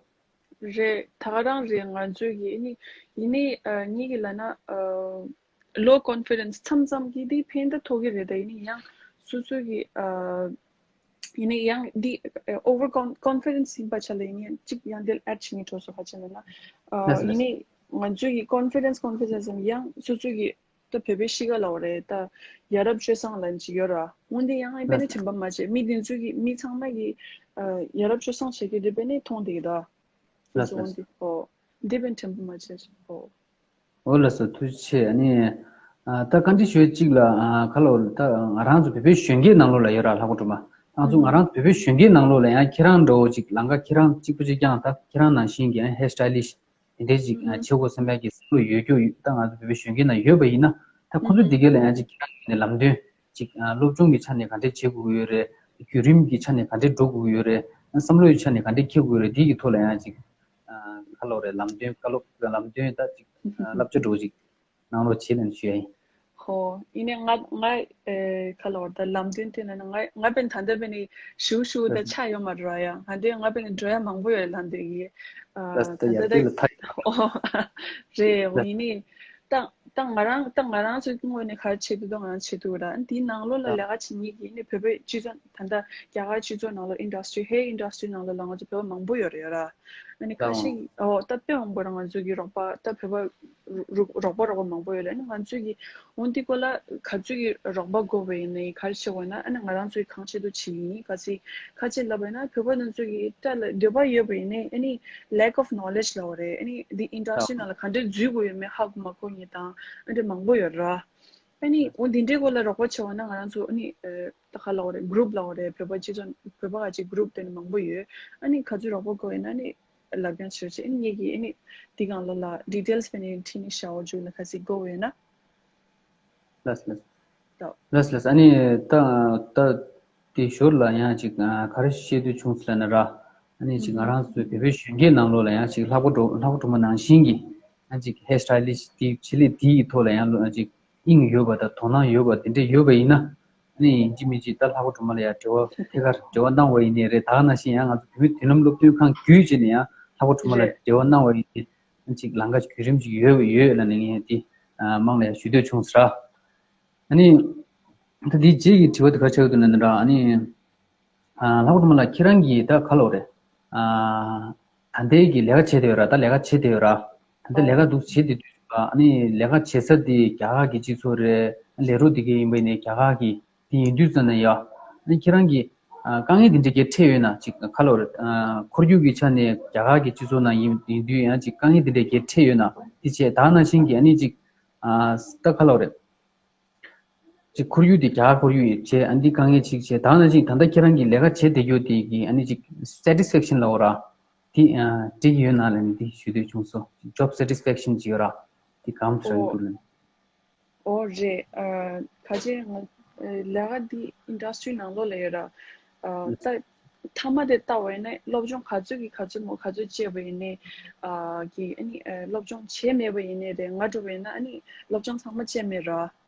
རེད། ད་ག་རང་རེད། ང་ཚོས་ཀྱི་ཨ་ནི་ཡིན་ནའི་ཨ་ངེད་ཀྱི་ལབ་ན་ཨ་ལོ་ཀོན་ཕི་ཌེན་ཊི་མཚམས་མཚམས་ཀྱི་དེ་ཕན་ད་ཐོགས་ཀྱི་རེད། ད་ཡིན་ནའི་ཡང་སོ་སོ་གི་ཨ་ཡིན་ནའི་ཡང་འདི་ཨ་ཨོ་ཝར་ཀོན་ཀོན་ཕི་ཌེན་ཊི་ཡིན་པ་ཆ་ལ་ཡིན་ནའི་གཅིག་ཡང་དེ་ལ་ཨེཌ་བྱེད་མཁན་འགྲོ་སོ་ཁ་ཆེ་ན་ན་ཨ་ལགས་ཡིན་ལགས། ནའི་ང་ཚོས་ཀྱི་ཀོན་ཕི་ཌེན་ཊི་ཀོན་ཕི་ཌེན་ཊི་ཡང་སོ་སོ་གི་ད་བོད་པའི་གཤིས་ཀ་ལ་འོ་རེད། ད་ཡ་རབས་སྤྱོད་བཟང་ལབ་ཅིག་ཡོད་ར། འོན་ཏེ་ཡང་ཨེ་དཔེ་ནི་དྲན་པ་མ་བརྗེད། མི་དེ་ཚོ་གི་མི་ཚང་མ་གི་ཡ་རབས་སྤྱོད་བཟང་བྱེད་ཀྱི་དེ་དཔེ་ནི་མཐོང་བསྡད་ཀྱི་འདུག་ལགས་སོ། འོན་ཏེ་ཨོ་དེ་དཔེ་ནི་དྲན་པ་མ་བརྗེད། ཨོ་ཨོ་ལགས་སོ། ཐུགས་རྗེ་ཆེ། ཨ་ནི་ད་བཀའ་འདྲི་ཞུ་ཡ་གཅིག་ལ་ཁ་ལོ་ད་ང་རང་ཚོ་བོད་པའི་གཞོན་སྐྱེས་ནང་ལོགས་ལ་ཡོད་ར་ལྷག་པ་སྒྲོལ་མ། ང་ཚོ་ང་རང་ཚོ་བོད་པའི་གཞོན་སྐྱེས་ནང་ལོགས་ལ་ཡང་ཁྱེད་རང་འདྲ་བོ་ཅིག་ལམ་ཁ་ཁྱེད་རང་གཅིག་པུ་ཅིག་ཀྱང་ད་ཁྱེད་རང་ནང་བཞིན་གྱི་ཧེར་སི་ཊའི་ལིསི་ཊི་དེ་འདྲའི་ཅིག་བྱེད་དགོས་བསམ་པའི་གི་བསམ་བློ་ཡོད་རྒྱུ་ད་ང་ཚོ་བོད་པའི་གཞོན་སྐྱེས་ནང་ཡོད་པ་ཡིན་ན་ད་ཁོ་ཚོ་དེ་གའི་ལ་ཡང་ཅིག་ཁྱེད་རང་གི་ནས་ལམ་སྟོན་ཅིག་སློབ་སྦྱོང་གི་ཆ་ནས་ག་འདྲས་བྱེད་དགོས་ཀྱི་ཡོད་རེད། བརྒྱུད་རིམ་གྱི་ཆ་ནས་ག་འདྲས་འགྲོ་དགོས་ཀྱི་ཡོད་རེད། བསམ་བློ་ཡི་ཆ་ནས་ག་འདྲས་འཁྱེར་དགོས་ཀྱི་ཡོད་རེད། དེ་གི་ཐོག་ལ་ཡང་ཅིག་ཁ་ལོ་རེད་ལམ་སྟོན་བཀའ་སློབ་ལམ་སྟོན་ད་ཅིག་བསླབ་བྱ་འགྲོ་ཅིག་གནང་རོགས་བྱེད་ལབ་ཞུ་ཡ་ཡིན། ཧོ། ཡིན་ནའི་ང་ང་ཨེ་ཁ་ལོ་ད་ལམ་སྟོན་དེ་ན་ང་ང་དཔེ་ད་ལྟ་དཔེ་ནི་ཞུ་ཞུ་ད་ཆ་ཡོད་མ་རེད་ཡ། ང་དེ་ང་དཔེ་ནི་འགྲོ་ཡ་མང་པོ་ཡོད་ལམ་སྟོན་གྱི། ད་ལྟ་ཡ་དེ་ལ་ཐག་ཨོ་རེད། ཨོ་ཡིན་ནའི་ད་ད་ང་རང་ད་ང་རང་ཚོའི་ངོས་ནས་ག་རེ་བྱེད་ཐུབ་ད་ང་རང་བྱེད་ཐུབ་ར། དེའི་ནང་ལོགས་ལ་ལས་ཀ་བྱེད་མཁན་གྱི་ནི་བོད་པའི་སྤྱི་ཚོགས་ད་ལྟ་རྒྱ་གར་སྤྱི་ཚོགས་ནང་ལ་ཨིན་ཌ་སི་ཊི་རི་ཧེར་ཨིན་ཌ་སི་ཊི་རི་ནང་ལོགས་ལ་ང་ཚོ་བོད་པ་མང་པོ་ཡོད་རེད་ཡོད་ར། ཨ་ནི་ཁ་ཤས་ཨོ་ད་དཔེ་མང་པོ་ར་ང་ཚོ་གི་རོགས་པ་ད་བོད་པ་རོགས་པ་རོགས་པ་མང་པོ་ཡོད་རེད། ཨ་ནི་ང་ཚོ་གི་འོན་ཏེ་ཀོ་ལ་ག་ཚོད་ཀྱི་རོགས་པ་དགོས་པ་ཡིན་ནའི་ག་རེ་བྱེད་དགོས་ན་ཨ་ནི་ང་རང་ཚོའི་གང་བྱེད་དུ་བྱེད་ཡིན་ག་ཚོད་ཁ་ཆེ་ལབ་པ་ཡིན་ན་བོད་པ་ནང་ཚོ་གི་ད་ལ་འདོད་པ་ཡོད་པ་ཡིན་ནའི་ཨ་ནི་lack of knowledge ལབ་པ་རེད། ཨ་ནི་འདི་ཨིན་ཌ་སི་ཊི་རི་ནང་ལ་ག་འདྲས་འཛུལ་དགོས་ཡོད་མེད་ཧ་གོ་མ་གོ་མཁན་དང་ཨ་འདྲས་མང་པོ་ཡོད་ར། ཨ་ནི་འོ་འདི་འདྲའི་སྐོར་ལ་རོགས་པ་བྱེད་འོ་ན་ང་རང་ཚོ་ཨ་ནི་ད་ག་ལབ་དགོས་རེད། གུ་རུབ་ལབ་དགོས་རེད། བོད་པ་སྤྱི་ཚོགས་བོད་པ་ག་ཅིག་གུ་རུབ་དེ་ནི་མང་པོ་ཡོད། ཨ་ནི་ག་ཚོད་རོགས་པ་དགོས་ཡོད་ན་ཨ་ནི་ལབ་རྒྱུ་བྱེད་རོགས་བྱེད། ཨ་ནི་ངེད་ཀྱིས་ཨ་ནི་འདི་སྒང་ལ་ལ་ཌི་ཊེལ་སི་ཕེ་ནི་ཁྲིད་ནི་ཤ་འོ་ཇུ་ལ་ག་ཚོད་དགོས་ཡོད་ན། ལགས་ལགས། ལགས་ལགས། ཨ་ནི་ད་ད་དེ་ཞོར་ལ་ཡང་ཅིག་ག་རེ་བཤད་འདོད་བྱུང་ཟེར་ན་ར། ཨ་ནི་ཅིག་ང་རང་ཚོའི་བོད་པའི་གཞོན་སྐྱེས་ནང་ལོགས་ལ་ཡང་ཅིག་ལྷག་པ་སྒྲོལ་ལྷག་པ་སྒྲོལ་མ་ནང་བཞིན་གྱི་ཡང་ཅིག་ཧེར་སི་ཊའི་ལིསི་ཊི་དེ་བྱེད་ལས་དེའི་ཐོག་ལ་ཡང་ལོ་ཅིག་དབྱིངས་ཡོད་པ་དང་དོ་སྣང་ཡོད་པ་དེ་འདྲས་ཡོད་པ་ཡིན་ན། ཨ་ནི་ཡིན་གཅིག་མིན་གཅིག་ད་ལྷག་པ་སྒྲོལ་མ་ལ་ཡང་འབྲེལ་བ་ཐད་ཀར་འབྲེལ་བ་གནང་བ་ཡིན་ནའི་རེད། ད་ག་ནང་བཞིན་ཡང་ང་ཚོ་བོད་མི་མདུན་ལམ་སློབ་སྟོན་ཁང་བརྒྱུད་བྱས་ནས་ཡང་ལྷག་པ་སྒྲོལ་མ་ལ་རེད། འབྲེལ་བ་གནང་བ་ཡིན་ནའི་ཨ་ནི་ཅིག་ལམ་ཁ་བརྒྱུད་རིམ་ཅིག་ཡོད་ཡོད་ལབ་ནས་ངས་དེ་ཨ་མང་ལ་ཡང་ཞུ་འདོད་བྱུང་ཟེར། ཨ་ནི་ད་དེའི་རྗེས་ཀྱི་དྲི་བ་དེ་ག་ཆགས་ཡོད་འདུག་ན་འདི་འདྲ། ཨ་ནི་ཨ་ལྷག་པ་སྒྲོལ་མ་ལགས་ཁྱེད་རང་གིས་ད་ག་ལབ་དགོས་རེད། ཨ་ད་ལྟའི་གི་ལས་ཀ་བྱེད་བསྡད་ཡོད་ར། ད་ལས་ཀ་བྱེད་བསྡད་ཡོད་ར། ད་ལྟ་ལས་ཀ་འདུག་བྱེད་བསྡད་དུས་ཨ་ནི་ལས་ཀ་བྱེད་ས་དེ་རྒྱ་གར་གྱི་སྤྱི་ཚོགས་རེད། ལས་རོགས་དེ་གའི་ཡིན་པ་ཡིན་ནའི་རྒྱ་གར་གྱི་དེ་ཡིན་དུས་ཙམ་ན་ཡ། ཨ་ནི་ཁྱེད་རང་གིས་ཨ་དཀའ་ངལ་དེ་འདྲ་གས་འཕྲད་ཡོད་ན་ཅིག་ག་ལབ་དགོས་རེད། ཨ་ཁོར་ཡུག་གི་ཆ་ནས་རྒྱ་གར་གྱི་སྤྱི་ཚོགས་ནང་ཡིན་ཡིན་དུས་ཡང་ཅིག་དཀའ་ངལ་དེ་འདྲ་གས་འཕྲད་ཡོད་ན་དེ་བྱས། ད་ནང་བཞིན་གྱི་ཨ་ནི་ཅིག་ཨ་ད་ག་ལབ་དགོས་རེད། ཅིག་ཁོར་ཡུག་དེ་རྒྱ་གར་ཁོར་ཡུག་ཡིན་བྱས། ཨ་འདི་དཀའ་ངལ་ཅིག་བྱས། ད་ནང་བཞིན་ད་ལྟ་ཁྱེད་རང་གིས་ལས་ཀ་བྱེད་བསྡད་རྒྱུ་དེ་གི་ཨ་ནི་ཅིག་སེ་ཊི་སི་ཕེག་ཤན་ལབ་དགོས་ར། དེ་ཨ་འགྲིག་ཡོད་ན་ལབ་ནས་དེ་ཞུ་འདོད་བྱུང་སོང་། ཇོབ་སེ་ཊི་སི་ཕེག་ཤན་ཅིག་ཡོད་ར། དེ་གང་འདྲ་ཡིན་འདུག་ལབ་ནས། ཨོ་རེད། ཨ་ག་ཅི་ང་ཨ་ལས་ཀ་འདི་ཨིན་ཌ་སི་ཊི་རི་ནང་ལོགས་ལ་ཡོད་ར། ཨ་ད་མཐའ་མ་དེ་ལྟ་བ་ཡིན་ན་སློབ་སྦྱོང་ག་ཚོད་ཀྱིས་ག་ཚོད་མོ་ག་ཚོད་བྱས་པ་ཡིན་ནའི་ཨ་གི་ཨ་ནི་ཨ་སློབ་སྦྱོང་བྱས་མེད་པ་ཡིན་ནའི་རེད། ང་འདྲ་བ་ཡིན་ན་ཨ་ནི་སློབ་སྦྱོང་ཚང་མ་བྱས་མེད་ར།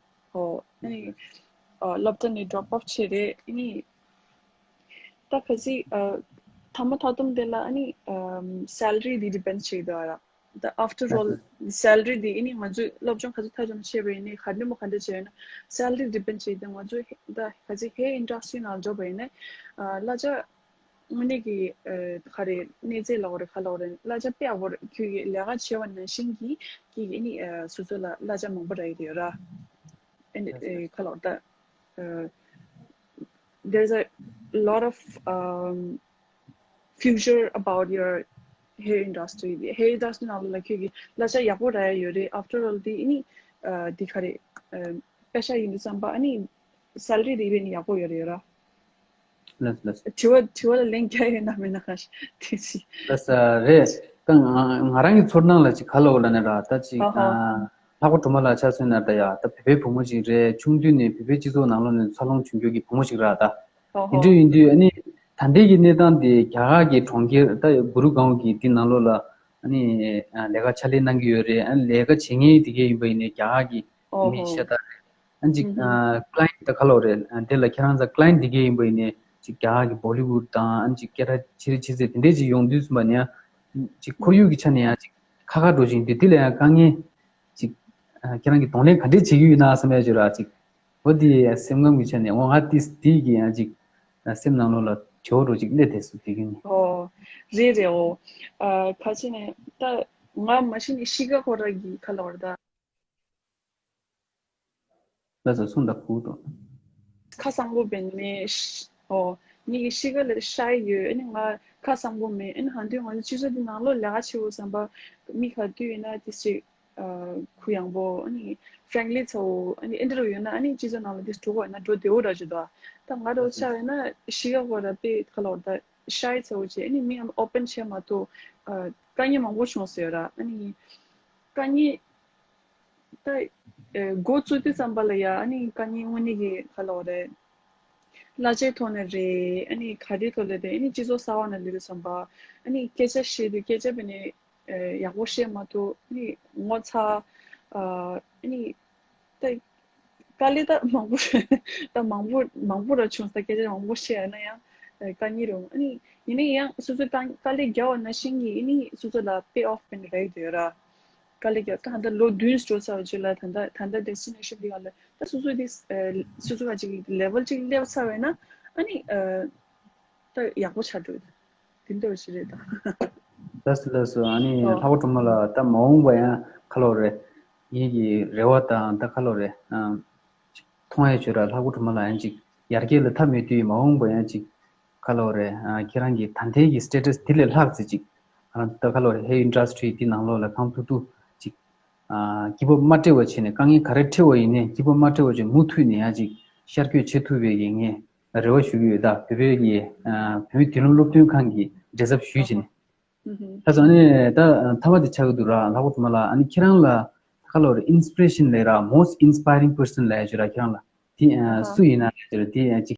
ཨོ་ཨ་ནི་ཨ་སློབ་གྲྭ་ནས་ཌོབ་ཨོཕ་བྱས་རེད། ཨ་ནི་ད་ག་ཚོད་ཨ་མཐའ་མ་མཐའ་སྡོམ་དེ་ལ་ཨ་ནི་ཨམ་སེ་ལ་རི་དེ་ཌི་པེན་ཌི་བྱེད་ཀྱི་འདུག་ཨ་ར། The after all, salary དེ་ཨ་ནི་ང་ཚོས་སློབ་སྦྱོང་ག་ཚོད་མཐའ་མཇུག་བྱས་པ་ཡིན་ནའི་ག་འདྲ་མོ་ག་འདྲ་བྱས་ཡོད་ན་སེ་ལ་རི་ཌི་པེན་ཌི་བྱས་ཏེ། ང་ཚོས་ད་ག་ཚོད་ཧེར་ཨིན་ཌ་སི་ཊི་རི་ནང་འཇོག་པ་ཡིན་ན་ཨ་གླ་ཆ་དངོས་གནས་ཀྱི་ཨ་ག་རེ་གནས་ཚད་ལབ་དགོས་རེད། ག་ལབ་དགོས་རེད། གླ་ཆ་དཔེ་ཡག་པོ་རེད། ཁྱོད་ཀྱིས་ལས་ཀ་བྱས་པ་ནང་བཞིན་གྱི་ཁྱོད་ཀྱིས་ཨ་ནི་ཨ་སོ་སོ་ལ་གླ་ཆ་མང་པོ་རག་གི་ཡོད་ར། ཨ་ནི་ཨ་ག་ལབ་དགོས་རེད། ཨ་there's a lot of um, future about your hair industry. Hair industry ནང་ལ་ཁྱོད་ཀྱི་གླ་ཆ་ཡག་པོ་རག་ཡ་ཡོད་རེད། After all དེ་ཨ་ནི་ཨ་དེ་ག་རེ་ཨ་པེ་ཤ་ཡིན་དུས་ཙམ་པ་ཨ་ནི་སེ་ལ་རི་དེ་ཨ་ནི་ཡག་པོ་ཡོད་རེད་ཡོད་ར། ལགས་ལགས། དྲི་བ་དྲི་བ་ལ་ལན་རྒྱག་ཡོད་ན་མེད་ན་ག་ཤ་དེ་ཅི། ལགས་རེད། ད་ང་ང་རང་གི་ཚོར་སྣང་ལ་ཅིག་ག་ལབ་དགོས་ལབ་ན་ར། ད་ཅིག་ཨ་ཧ། ཨ་ལྷག་པ་སྒྲོལ་མ་ལགས་ཆ་མཚོན་ན་ད་ཡ་ད་བོད་པའི་བུ་མོ་ཅིག་རེད། ཆུང་དུས་ནས་བོད་པའི་སྤྱི་ཚོགས་ནང་ལོགས་ནས་འཚར་ལོངས་བྱུང་རྒྱུ་གི་བུ་མོ་ཅིག་ར་ད། ཨོ་དེ་ཧོ། འདྲ་ཡིན་དུས་ཨ་ནི་ད་ལྟའི་གི་གནས་སྟངས་དེ་རྒྱ་གར་གྱི་གྲོང་ཁྱེར་ད་གུ་རུ་གོང་གི་དེ་ནང་ལོགས་ལ་ཨ་ནི་ཨ་ལས་ཀ་ཕྱག་ལས་གནང་གི་ཡོད་རེད། ཨ་ནི་ལས་ཀ་བྱེད་མཁན་དེ་གས་ཡིན་པ་ཡིན་ནའི་རྒྱ་གར་གྱི་ཨོ་མི་ཧོ། ཤ་སྟག་རེད། ཨ་ནི་ཅིག་ཨ་ཀ་ལ་ཡེན་ཊི་ད་ག་ལབ་དགོས་རེད། ཨ་དེ་ལ་ཁྱེད་རང་ཚོ་ཀ་ལ་ཡེན་ཊི་དེ་གས་ཡིན་པ་ཡིན་ནའི་ཅིག་རྒྱ་གར་གྱི་བོ་ལི་ཝུཌ་དང་ཨ་ནི་ཅིག་སྐད་གྲགས་ཆེ་རིགས་ཆེ་ཚད་དེ་འདྲས་ཅིག་ཡོང་དུས་ཙམ་པ་ནས་ཡང་ཅིག་ཁོར་ཡུག་གི་ཆ་ནས་ཡང་ཅིག་ཁ་ཁ་འགྲོ་བཞིན་དུས་དེ་ལ་ཡང་དཀའ་ངལ་ཅིག་ཨ་ཁྱེད་རང་གིས་གདོང་ལེན་ག་འདྲས་བྱེད་ཀྱི་ཡོད་ན་བསམ་ཡ་ཅིག་ར། ཅིག་འོ་དེ་སེམས་ཁམས་ཀྱི་ཆ་ནས་འོ་ང་དེ་དེ་གི་ཡང་ཅིག་སེམས་ནང་ལོགས་ལ་བྲོ་བོ་འདྲ་ཅིག་སླེབས་བསྡད་སོང་དེ་གི་ནི། ཨོ་རེད་རེད། འོ་ཨ་ཁ་ཆེ་ནས་ད་ང་མ་གཞི་ནས་གཤིས་ཀ་ཁོ་ར་གི་ཁ་ལ་བར་ད། ལགས་སོ། གསུངས་དང་ཁུག་ཏུ། ཁ་གསང་པོ་བེད་མེད། ཨོ་ངེད་ཀྱི་གཤིས་ཀ་ལ་ཤའི་ཡོད། ཨ་ནི་ང་ཁ་གསང་པོ་མེད། ཨ་ནི་ཧང་དུས་ང་ཚོ་སྤྱི་ཚོགས་འདི་ནང་ལོགས་ལས་ཀ་བྱེད་དགོས་བསམ་པ་མི་ག་དུས་ཡིན་ན་དེ་ཅིག་ཨ་གུ་ཡངས་པོ། ཨ་ནི་ཧྥེ་རེན་ལི་ཚ་བོ། ཨ་ནི་ཨེ་འདྲ་བོ་ཡོད་ན་ཨ་ནི་སྤྱི་ཚོགས་ནང་ལ་དེ་འགྲོ་དགོས་ན་འགྲོ་བདེ་བོ་འདྲ་ཅིག་འདུག་ད་ང་རང་ཆ་ཡོད་ན་གཤིས་ཀ་ཁོ་ར་དཔེ་ཁ་ལོ་ད་ཤའི་ཚ་བོ་བྱས། ཨ་ནི་མི་ཨོ་པན་བྱས་མ་གཏོགས་ཨ་དཀའ་ངལ་མང་པོ་བྱུང་ཟེར་ར། ཨ་ནི་དཀའ་ངལ་ད་ཨེ་འགོ་བཙུགས་དུས་ཙམ་པ་ལ་ཡ་ཨ་ནི་དཀའ་ངལ་དངོས་གནས་ཀྱི་ཁ་ལོ་རེད། གླ་ཆའི་ཐོག་ནས་རེད། ཨ་ནི་ག་རེའི་ཐོག་ལ་རེད། ཨ་ནི་སྤྱི་ཚོགས་གསར་བ་ནང་སླེབས་དུས་ཙམ་པ་ཨ་ནི་སྐད་ཆ་བཤད་དུས་སྐད་ཆ་བས་ནས་ཨེ་ཡག་པོ་བཤད་མ་ཐུབ། ཨ་ནི་ངོ་ཚ། ཨ་ནི་ད་དཀའ་ལས་ད་མང་པོ་ད་མང་པོ་མང་པོ་ར་བྱུང་ས། སྐད་ཆ་མང་པོ་བཤད་ཡ་ན་ཡང་ཨེ་དཀའ་ངལ་རུང་། ཨ་ནི་ཡིན་ན་ཡང་སོ་སོའི་དཀའ་དཀའ་ལས་བརྒྱབ་པ་ནང་བཞིན་གྱི་ཨ་ནི་སོ་སོ་ལ་པེ་ཨོཕ་ཕན་རེད་འདོད་ར། དཀའ་ལས་བརྒྱབ། ད་ད་ལོ་བདུན་འགྲོ་ཚར་བ་ཅིག་ལ་ད་ད་ད་ད་ཌེ་སི་ཊི་ནེ་ཤན་འདི་ག་ལ་ད་སོ་སོ་དེ་ཨ་སོ་སོ་ག་ཅིག་ལེ་ཝལ་ཅིག་སླེབས་ཚར་བས་ན་ཨ་ནི་ཨ་ད་ཡག་པོ་ཆགས་འགྲོ། དེ་འདྲ་བ་ཞིག་རེད་ད། ལགས་སོ་ལགས་སོ། ཨ་ནི་ཨོ་ལྷག་པ་སྒྲོལ་མ་ལགས་ད་མ་འོངས་པ་ཡང་ཁ་ལོ་རེད། ངེད་ཀྱི་རེ་བ་དང་ད་ཁ་ལོ་རེད། ཨ་མཐོང་ཡ་བྱོས་ར། ལྷག་པ་སྒྲོལ་མ་ལགས་ཡང་ཅིག་ཡར་རྒྱས་ལ་མཐའ་མེད་དུས་མ་འོངས་པ་ཡང་ཅིག་ཁ་ལོ་རེད། ཨ་ཁྱེད་རང་གི་ད་ལྟའི་གི་སི་ཊེ་ཊས་དེ་ལས་ལྷག་ཙམ་ཅིག་ཨ་ད་ཁ་ལོ་རེད། ཧེར་ཨིན་ཌ་སི་ཊི་རི་དེ་ནང་ལོགས་ལ་གང་ཐུབ་ཐུབ་ཅིག་ ཨ་སྐྱིད་པོ་མ་སྤྲད་པ་བྱས་ནས། དཀའ་ངལ་ག་རེ་འཕྲད་པ་ཡིན་ནའི་སྐྱིད་པོ་མ་སྤྲད་པ་བྱས། མུ་མཐུད་ནས་ཡང་ཅིག་ཤར་བསྐྱོད་བྱེད་ཐུབ་པའི་གི་ངས་རེ་བ་ཞུ་གི་ཡོད། ད་བོད་པའི་གི་ཨ་བོད་མིའི་མདུན་ལམ་སློབ་སྟོན་ཁང་གི་འབྲེལ་ཚབ་ཞུས་བྱས་ནས། ཨ་ཧ། ཨ་ཧ། ད་ཚོ་ཨ་ནི་ད་ཐ་མ་དེ་ཆགས་ཀྱི་འདུག་ར། ལྷག་པ་དུ་མ་ལ། ཨ་ནི་ཁྱེད་རང་ལ་ཁ་ལོ་རེ་ཨིན་སི་པི་རེ་ཤན་ལབ་ར། most inspiring person ལབ་ཡ་ཅིག་ཡོད་ར། ཁྱེད་རང་ལ་དེ་ཨ་ཧ། སུ་ཡིན་ན་ལབ་ཡ་ཅིག་ར། དེ་ཨ་ཅིག་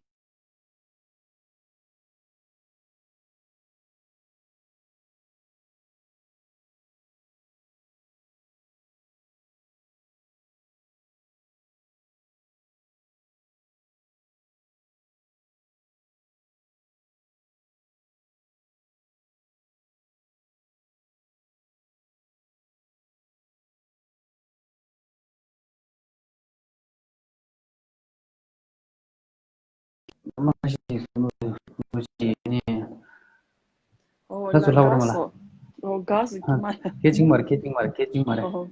ཨོ། ད་ཚོ་ལ་ལྷག་པ་དུ་མ་ལ། ཨོ། དགའ་སོ། ཨོ། དགའ་སོ། ཨ། ཁྱེད་མ་ལ། སྐད་ཅིག་མ་རེད། སྐད་ཅིག་མ་རེད། སྐད་ཅིག་མ་རེད། ཨོ།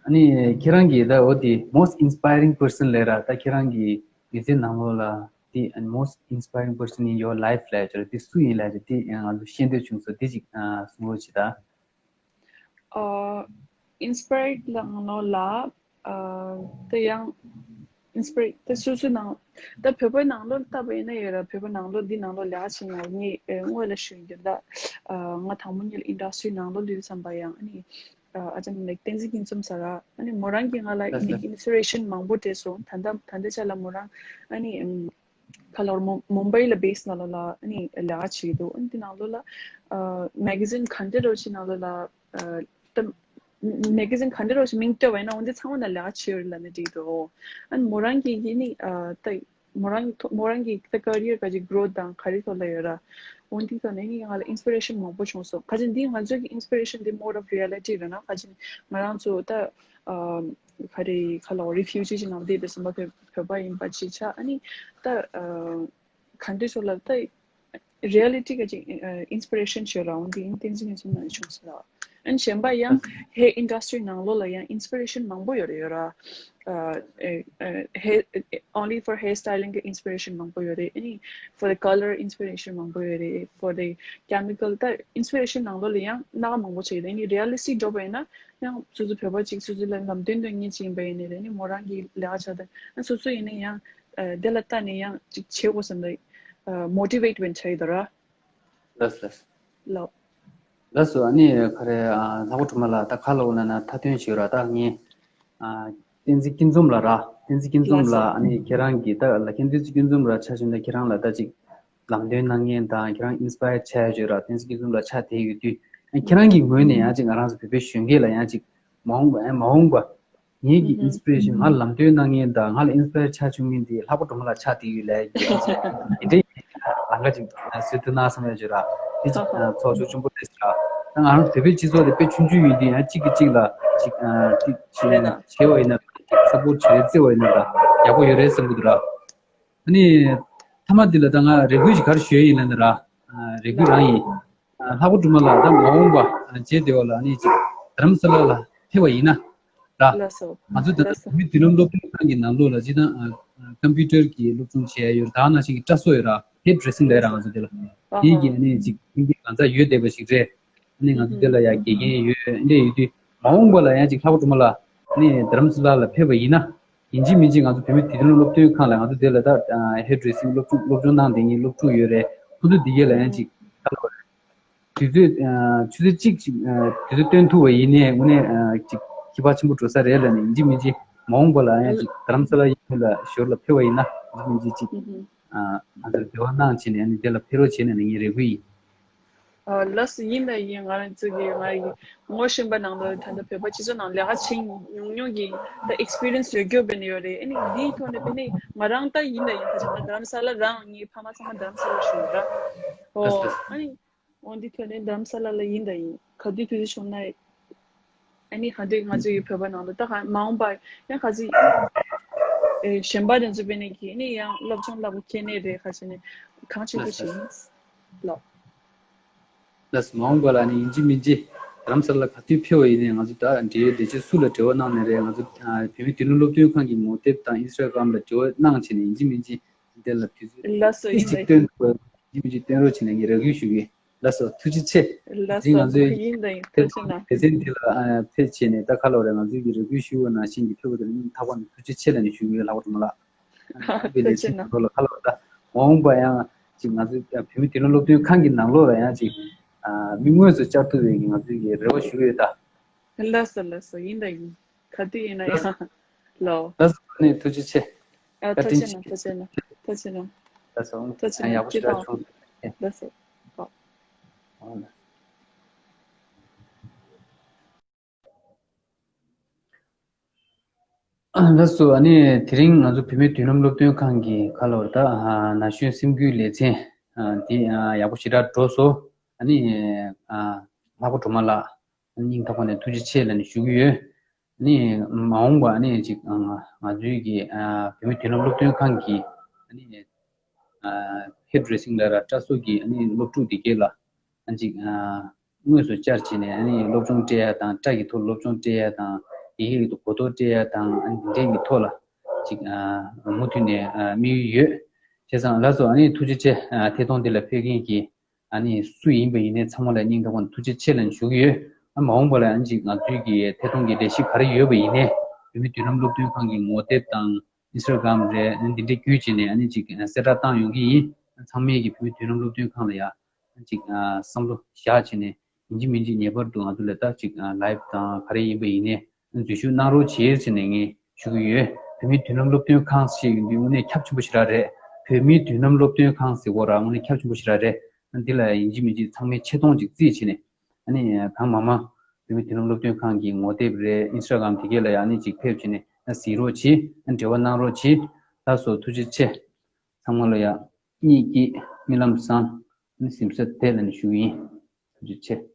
ཨ་ནི་ཁྱེད་རང་གིས་ད་འོ་དེ་most inspiring person ལབ་ར། ད་ཁྱེད་རང་གི་མི་ཚེ་ནང་ལོགས་ལ་དེ་most inspiring person in your life ལབ་ཡ་ཅིག་ར། དེ་སུ་ཡིན་ལབ་ཡ་ཅིག་དེ་ང་ཚོ་ཤེས་འདོད་བྱུང་སོང་། དེ་ཅིག་ཨ་གསུང་རོགས་བྱེད་ད། ཨ། ཨིན་སི་པ་ཡར་ནང་ལོགས་ལ། ཨ། དེ་ཡང་ཨིན་སི་པ་ཡར་དེ་སོ་སོའི་ནང་། ད་བོད་པའི་ནང་ལོགས་ལྟ་བུ་ཡིན་ན་ཡོད་ར། བོད་པའི་ནང་ལོགས་འདི་ནང་ལོགས་ལས་ཀ་བྱེད་མཁན་ངས་ཨེ་སྔོན་ལ་ཞུ་རྒྱུ་ད། ཨ། ང་དང་པོ་ཉིད་ལ་ཨིན་ཌ་སི་ཊི་རི་ནང་ལོགས་སླེབས་བསམ་པ་ཡང་ཨ་ནི། ཨ། ཨ་ཅག་ལེགས་བསྟན་འཛིན་སྐྱིད་འཛོམས་ཟེར་ར། ཨ་ནི་མོ་རང་གིས་ང་ལ་ལགས་སོ། ཨིན་སི་པི་རེ་ཤན་མང་པོ་སྤྲད་སོང་། ད་ལྟ་ད་ལྟའི་ཆ་ལ་མོ་རང་ཨ་ནི། ཨམ། ཁ་ལོར་མུ་མུམ་བྷའི་ལ་བྷེ་སི་ནང་ལོགས་ལ་ཨ་ནི་ལས་ཀ་བྱེད་ཀྱི་འདུག་ཨ་ནི་འདི་ནང་ལོགས་ལ། ཨ། མེ་ག་ཛིན་ག་འདྲ་རོ་ཞིག་ནང་ལོགས་ལ། ཨ། ད་མེ་ག་ཛིན་ག་འདྲ་རོ་ཞིག་མིང་བཏོན་པ་ཡིན་ན་འོ་འདི་ཚང་མ་ནང་ལས་ཀ་བྱེད་ཡོད་རེད་ལབ་ན་འགྲིག་འདུག་ཨ་ནི་མོ་རང་གིས་ཡིན་ནི། ཨ། ད་མོ་རང་ཐོ་མོ་རང་གི་ད་ཀ་རི་ཡར་ག་ཅིག་གྷི་རོ་ཐི་དང་ག་རེ་ཐོག་ལ་ཡོད་ར། འོ་འདི་ཐོག་ནས་ནི་ང་ལ་ཨིན་སི་པི་རེ་ཤན་མང་པོ་བྱུང་སོང་། ཁ་ཅིག་འདི་ང་ཚོའི་གི་ཨིན་སི་པི་རེ་ཤན་འདི་མོར་ཨོཕ་རི་ཡ་ལི་ཊི་རེད་ན། ཁ་ཅིག་ང་རང་ཚོ་ད། ཨ། ག་རེ་ཁ་ལོ་རི་ཕིའུ་ཇི་ཅིག་ནང་བསྡད་པའི་སེམས་པ་བོད་བོད་པ་ཡིན་པ་ཅིག་ཆགས། ཨ་ནི་ད། ཨ། ག་འདྲ་ཞིག་ལབ། ད་རི་ཡ་ལི་ཊི་ག་ཅིག་ཨ་ཨིན་སི་པི་རེ་ཤན་ཞིག་ཡོད་ར། འོ་འདི་ཨིན་བསྟན་འཛིན་སྐྱིད་འཛོམས་ནང་བྱུང་སོང་ལ། ཨ་ནི་གཞན་པ་ཡང་ཧེར་ཨིན་ཌ་སི་ཊི་རི་ནང་ལོགས་ལ་ཡང་ཨིན་སི་པི་རེ་ཤན་མང་པོ་ཡོད་རེད་ཡོད་ར། ཨ། ཨ། ཨ། hair only for hair styling གི་ཨིན་སི་པི་རེ་ཤན་མང་པོ་ཡོད་རེད། ཨ་ནི་for the color ཨིན་སི་པི་རེ་ཤན་མང་པོ་ཡོད་རེད། for the chemical ད་ཨིན་སི་པི་རེ་ཤན་ནང་ལོགས་ལ་ཡང་སྣ་ཁ་མང་པོ་ཅིག་ཡོད་རེད། ཨ་ནི་རི་ཡ་ལི་སི་ཊིག་འགྲོ་བ་ཡིན་ན་ཡང་སོ་སོ་བོད་པ་ཅིག་སོ་སོ་ལ་ལམ་སྟོན་སྟོན་མཁན་ཅིག་ཡིན་པ་ཡིན་ནའི་རེད། ཨ་ནི་མོ་རང་གི་ལས་ཀ་བྱ་ད་ཨ་སོ་སོ་ཡིན་ན་ཡང་ཨ་དེ་ལ་ལྟ་ནས་ཡང་ཅིག་བྱེད་དགོས་བསམ་ད་ཨ་མོ་ཊི་ཝེ་ཊི་བྱེད་ཡོད་ར། ལགས་ལགས། ལགས། ལགས་སོ། ཨ་ནི་ག་རེ། ཨ། ལྷག་པ་སྒྲོལ་མ་ལགས། ད་ཁ་ལོ་ན་ན་མཐའ་དོན་ཞུ་ར། ད་ངས། ཨ། བསྟན་འཛིན་སྐྱིད་འཛོམས་ལགས་ར། བསྟན་འཛིན་སྐྱིད་འཛོམས་ལགས་ལགས་སོ། ཨ་ནི་ཁྱེད་རང་གིས་ད་ལ་ཁྱེད་བསྟན་འཛིན་སྐྱིད་འཛོམས་ལགས་ཆ་བཞག་ན་ཁྱེད་རང་ལ་ད་ཅིག་ལམ་སྟོན་གནང་མཁན་དང་ཁྱེད་རང་ཨིན་སི་པ་ཡར་ཆགས་ཡོད་ར། བསྟན་འཛིན་སྐྱིད་འཛོམས་ལགས་ཆགས་བསྡད་ཡོད་དུས། ཨ། ཁྱེད་རང་གི་ངོས་ནས་ཡང་ཅིག་ང་རང་ཚོ་བོད་པའི་གཞོན་སྐྱེས་ལ་ཡང་ཅིག་མ་འོངས་པ། ཨ། མ་འོངས་པ། ངེད་ཀྱི་ཨིན་སི་པི་རེ་ཤན། ང་ལམ་སྟོན་གནང་མཁན་དང་ང་ལ་ཨིན་སི་པ་ཡར་ཆགས་བཅུག་མཁན་དེ་ལྷག་པ་སྒྲོལ་མ་ལགས་ཆགས་བསྡད་ཡོད་ལབ་ཀྱི་ཡིན་ཅིག་དེ་འདྲའི་ལམ་ཁ་ཅིག་བཟོས་ཐུབ་ན་བསམ་ཡོད་ཅིག་ར། དེ་ཅིག་ཨ་ཚོགས་ཆོག་ཆེན་པོ་རེད་ཟེར་ར། ད་ང་རང་བོད་པའི་སྤྱི་ཚོགས་དེ་དཔེ་ཆུང་ཆུང་ཡིན་དུས་ཡང་གཅིག་གིས་གཅིག་ལ་ཅིག་ཨ་ཅིག་བྱས་བྱས་པ་ཡིན་ན། སཔོར་ཊི་བྱས་བརྩི་བ་ཡིན་ན་ད་ཡག་པོ་ཡོད་རེད་བསམ་གྱི་འདུག་ར། ཨ་ནི་མཐའ་མ་འདི་ལ་ད་ང་རེ་སྐུལ་ཞིག་ག་རེ་ཞུ་ཡ་ཡིན་ལབ་ན་ར། ཨ། རེ་སྐུལ་རང་ཡིན། ཨ། ལྷག་པ་སྒྲོལ་མ་ལགས། ད་མ་འོངས་པ་རྗེས་དེ་བ་ལ་ཨ་ནི་ཅིག་རྡ་རམ་ས་ལ་ལ་ཕེབས་པ་ཡིན་ན་ར། ལགས་སོ། ང་ཚོ་ད་ལྟ་ལགས་སོ། བོད་མིའི་མདུན་ལམ་སློབ་སྟོན་ཁང་གི་ནང་ལོགས་ལ་སྤྱིར་བཏང་ཨ་ཀམ་པུ་ཊར་གྱི་སློབ་སྦྱོང་བྱེད་ཡ་ཡོད་ར། ད་ག་ནང་བཞིན་གྱི་སྐྲ་བཟོ་ཡོད་ར། ཧེར་ཌི་རེ་སིང་ལབ་ར་ང་ཚོ་དེ་ལ། ཨ་དེའི་ཧ། གི་ཨ་ནི་ཅིག་མཐུན་རྐྱེན་གང་ཟག་ཡོད་བསྡད་པ་ཞིག་རེད། ཨ་ནི་ང་ཚོ་དེ་ལ་ཡ་དགེ་རྒན་ཡོད། འདི་འདྲ་ཡོད་དུས་མ་འོངས་པ་ལ་ཡང་ཅིག་ལྷག་པ་སྒྲོལ་མ་ལགས་ཨ་ནི་རྡ་རམ་ས་ལ་ལ་ཕེབས་པ་ཡིན་ན། ཡིན་གཅིག་མིན་གཅིག་ང་ཚོ་བོད་མིའི་མདུན་ལམ་སློབ་སྟོན་ཁང་ལ་ང་ཚོ་དེ་ལ་ད་ཧེར་ཌི་རེ་སིང་སློབ་སྦྱོང་སློབ་སྦྱོང་གནང་བསྡད་མཁན་སློབ་ཕྲུག་ཡོད་རེད། ཁོ་ཚོ་འདི་གས་ལ་ཡང་ཅིག་ད་ལོ་དུས་ཚོད་ཨ་ཆུ་ཚོད་གཅིག་ཅིག་ཨ་དུས་ཚོད་བཏོན་ཐུབ་པ་ཡིན་ནའི་དངོས་གནས་ཨ་ཅིག་ཁྱད་པར་ཆེན་པོ་འགྲོ་ས་རེད་ལབ་ནས། ཡིན་གཅིག་མིན་གཅིག་མ་འོངས་པ་ལ་ཡང་ཅིག་རྡ་རམ་ས་ལ་ཡིན་ལ་ཞོར་ལ་ཕེབས་པ་ཡིན་ན་ཡིན་གཅིག་མིན་གཅིག་ཅིག་ཨ་ང་ཚོར་འབྲེལ་བ་གནང་བྱས་ནས་ཨ་ནི་དེ་ལ་ཕེབས་རོགས་བྱས་ནས་ངས་རེ་སྐུལ་ཡིན། ཨ། ལགས་སོ། ཡིན་དང་ཡིན། ང་རང་ཚོ་གི་ང་ཡི་ངོ་ཤེས་པ་ནང་ལ་ད་ལྟ་བོད་པ་སྤྱི་ཚོགས་ནང་ལས་ཀ་བྱེད་མྱོང་མྱོང་གི་ད་ཨེག་སི་པི་རི་ཡན་སི་ཡོད་རྒྱུ་བས་ནི་ཡོད་རེད། ཨ་ནི་འདིའི་ཐོག་ནས་བས་ནི་ང་རང་ད་ཡིན་དང་ཡིན། ཁ་ཆེ་ང་རྡ་རམ་ས་ལ་རང་ངའི་ཕ་མ་ཚང་མ་རྡ་རམ་ས་ལ་བཞུགས་ར། ཨོ། ལགས་སོ། ཨ་ནི་འོ་འདི་ཐོག་ནས་རྡ་རམ་ས་ལ་ལ་ཡིན་དང་ཡིན། ག་དུས་དུས་ཚོད་བྱུང་ན། ཨ་ནི་ཧ་དེ་ང་ཚོ་ཡི་བོད་པ་ནང་ལ་ད་ག་མ་འོངས་པ་ཡང་ག་ཚོད་ཨེ་གཞན་པ་དེ་ཚོ་བས་ནས་ཀྱི་ཨ་ནི་ཡང་སློབ་སྦྱོང་སློབ་སྦྱོང་ནས་རེད། ཁ་ཆེ་ནས་གང་ཆེ་ཤོས་ཤིག་ལོ། ལགས་སོ། མ་འོངས་པ་ལ་ནི་ཡིན་གཅིག་མིན་གཅིག་རྡ་རམ་ས་ལ་ག་དུས་ཕེབས་པ་ཡིན་ནའི་ང་ཚོ་ད་འབྲེལ་ཡོད་ལས་བྱེད་སུ་ལ་འབྲེལ་བ་གནང་ནས་རེད། ང་ཚོ་བོད་མིའི་མདུན་ལམ་སློབ་སྟོན་ཁང་གི་ངོ་དེབ་དང་ཨིན་སི་ཊ་གྷ་རམ་ལ་འབྲེལ་བ་གནང་བྱས་ནས་ཡིན་གཅིག་མིན་གཅིག་དེ་ལ་དུས་ཚོད་ལགས་སོ། ཏོག་ཙམ་ཡིན་ལ་བཏོན་ཐུབ་པ་ཡིན་གཅིག་མིན་གཅིག་བཏོན་རོགས་བྱས་ནས་ངས་རེ་སྐུལ་ཞུ་གི། ལགས་སོ། ཐུགས་རྗེ་ཆེ། ལགས་དེ་རིང་ང་ཚོའི་ཡིན་དང་ཡིན། ཐུགས་རྗེ་གནང་། སྡེ་ཚན་འདི་ལ་ཨ་ཕེབས་བྱས་ནས། ད་ག་ལབ་རེད། ང་ཚོའི་གི་རེ་སྐུལ་ཞུས་པ་ནང་བཞིན་གྱི་ཕེབས་པ་དེ་ལ་སྙིང་ཐག་པ་ནས་ཐུགས་རྗེ་ཆེ་ལབ་ནས་ཞུ་གི་ཡོད། ལྷག་པར་དུ་མ་ལགས། ཨ་ནི་ཨ་བི་ལེ་ཚན་གྱི་ཐོག་ལ་ག་ལབ་རེད། ད་མ་འོངས་པ་ཡང་ཅིག་ང་ཚོའི་བོད་མིའི་མདུན་ལམ་སློབ་སྟོན་ཁང་གི་ནང་ལོགས་ལ་ཡང་ཅིག་ཨ་མི་དངོས་སུ་བཅར་ཐུབ་པའི་གི་ང་ཚོའི་གི་རེ་བ་ཞུ་གི་ཡོད་ད། ལགས་སོ། ལགས་སོ། ཡིན་དང་ཡིན། ག་དུས་ཡིན་ན་ཡང་ལོ། ལགས་སོ། ཨ་ནི་ཐུགས་རྗེ་ཆེ། ཨ་བཀའ་དྲིན་ཆེ། ཐུགས་རྗེ་གནང་། ཐུགས་རྗེ་གནང་། ཐུགས་རྗེ་གནང་། ལགས་སོ། ཐུགས་རྗེ་ཨ་གནང་། ཡག་པོ་ཞེ་དྲག་བྱུང་། ལགས་སོ། ཨོ། ཨོ་ལགས། ལགས་སོ། ཨ་ནི་དེ་རིང་ང་ཚོ་བོད་མིའི་མདུན་ལམ་སློབ་སྟོན་ཁང་གི་ག་ལབ་རེད། ད་ན་གཞོན་སེམས་འགུལ་ལེ་ཚན་དེ་ཡག་པོ་ཞེ་དྲག་འགྲོ་སོང་། ཨ་ནི་ལྷག་པ་སྒྲོལ་མ་ལགས། སྙིང་ཐག་པ་ནས་ཐུགས་རྗེ་ཆེ་ལབ་ནས་ཞུ་གི་ཡོད། ཨ་ནི་མ་འོངས་པ་ཨ་ནི་ཅིག་ང་ཚོའི་གི་བོད་མིའི་མདུན་ལམ་སློབ་སྟོན་ཁང་གི་ཨ་ནི་ཧེར་ཌི་རེ་སིང་ལབ་ར་སྐྲ་བཟོ་གི་ཨ་ནི་སློབ་ཕྲུག་དེ་གས་ལ་ཨ་ཅིག་དངོས་སུ་བཅར་བྱས་ནས་ཨ་ནི་སློབ་སྦྱོང་སྤྲད་ཡ་དང་། སྐྲ་གི་ཐོག་སློབ་སྦྱོང་སྤྲད་ཡ་དང་། ཡི་གེ་གི་ཐོག་གོ་རྟོགས་སྤྲད་ཡ་དང་། ཨ་ནི་འདི་འདྲའི་གི་ཐོག་ལ་ཅིག་མུ་མཐུད་ནས་དམིགས་ཡུལ་ཡོད། བྱས་ཙང་ལགས་སོ། ཨ་ནི་ཐུགས་རྗེ་ཆེ། ཐད་གཏོང་འདི་ལ་ཕེབས་མཁན་གྱི་ཨ་ནི་སུ་ཡིན་པ་ཡིན་ནའི་ཚང་མ་ལ་སྙིང་ཐག་པ་ནས་ཐུགས་རྗེ་ཆེ་ལབ་ནས་ཞུ་གི་ཡོད། ཨ་མ་འོངས་པ་ལ་ཨ་ནི་ཅིག་ང་ཚོའི་གི་ཐད་གཏོང་གི་ལས་གཞི་ག་རེ་ཡོད་པ་ཡིན་ནའི་བོད་མིའི་མདུན་ལམ་སློབ་སྟོན་ཁང་གི་ངོ་དེབ་དང་ཨིན་སི་ཊ་གྷ་རམ་རེད། ཨ་ནི་འདི་འདྲའི་བརྒྱུད་བྱས་ནས་ཨ་ནི་ཅིག་གསལ་བསྒྲགས་བཏང་ཡོང་གི་ཡིན། ཚང་མས་གི་བོད་མིའི་མདུན་ལམ་སློབ་སྟོན་ཁང་ལ་ཡ་ཨ་ཅིག་བསམ་བློ་བཞག་བྱས་ནས་ཡིན་གཅིག་མིན་གཅིག་ངེས་པར་དུ་ང་ཚོ་ལ་ད་ཅིག་ལའེབ་དང་ག་རེ་ཡིན་པ་ཡིན་ནའི་འཛུལ་ཞུགས་གནང་རོགས་བྱེད་ཟེར་ནས་ངས་ཞུ་གི་ཡོད། བོད་མིའི་མདུན་ལམ་སློབ་སྟོན་ཁང་ཞེས་ཡོང་དུས་དངོས་གནས་ཁྱབ་ཆེན་པོ་ཞེ་དྲག་རེད། བོད་མིའི་མདུན་ལམ་སློབ་སྟོན་ཁང་ཟེར་གོ་ར་དངོས་གནས་ཁྱབ་ཆེན་པོ་ཞེ་དྲག་རེད། འདི་ལ་ཡིན་གཅིག་མིན་གཅིག་ཚང་མས་ཆེ་མཐོང་ཅིག་བརྩིས་བྱས་ནས་ཨ་ནི་གང་མང་མང་བོད་མིའི་མདུན་ལམ་སློབ་སྟོན་ཁང་གི་ངོ་དེབ་རེད། ཨིན་སི་ཊ་གྷ་རམ་དེ་གས་ལ་ཡ་ཨ་ནི་ཅིག་ཕེབས་བྱས་ནས་གཟིགས་རོགས་གྱིས། འབྲེལ་བ་གནང་རོགས་གྱིས། ལགས་སོ། ཐུགས་རྗེ་ཆེ། ཚང་མ་ལ་ཡ་གཉིད་སྐྱིད། རྨི་ལམ་བཟང་། ཨ་ནི་གཟིམ་ས་བདེ་ལབ་ནས་ཞུ་གི་ཡིན། ཐུགས་རྗེ་ཆེ།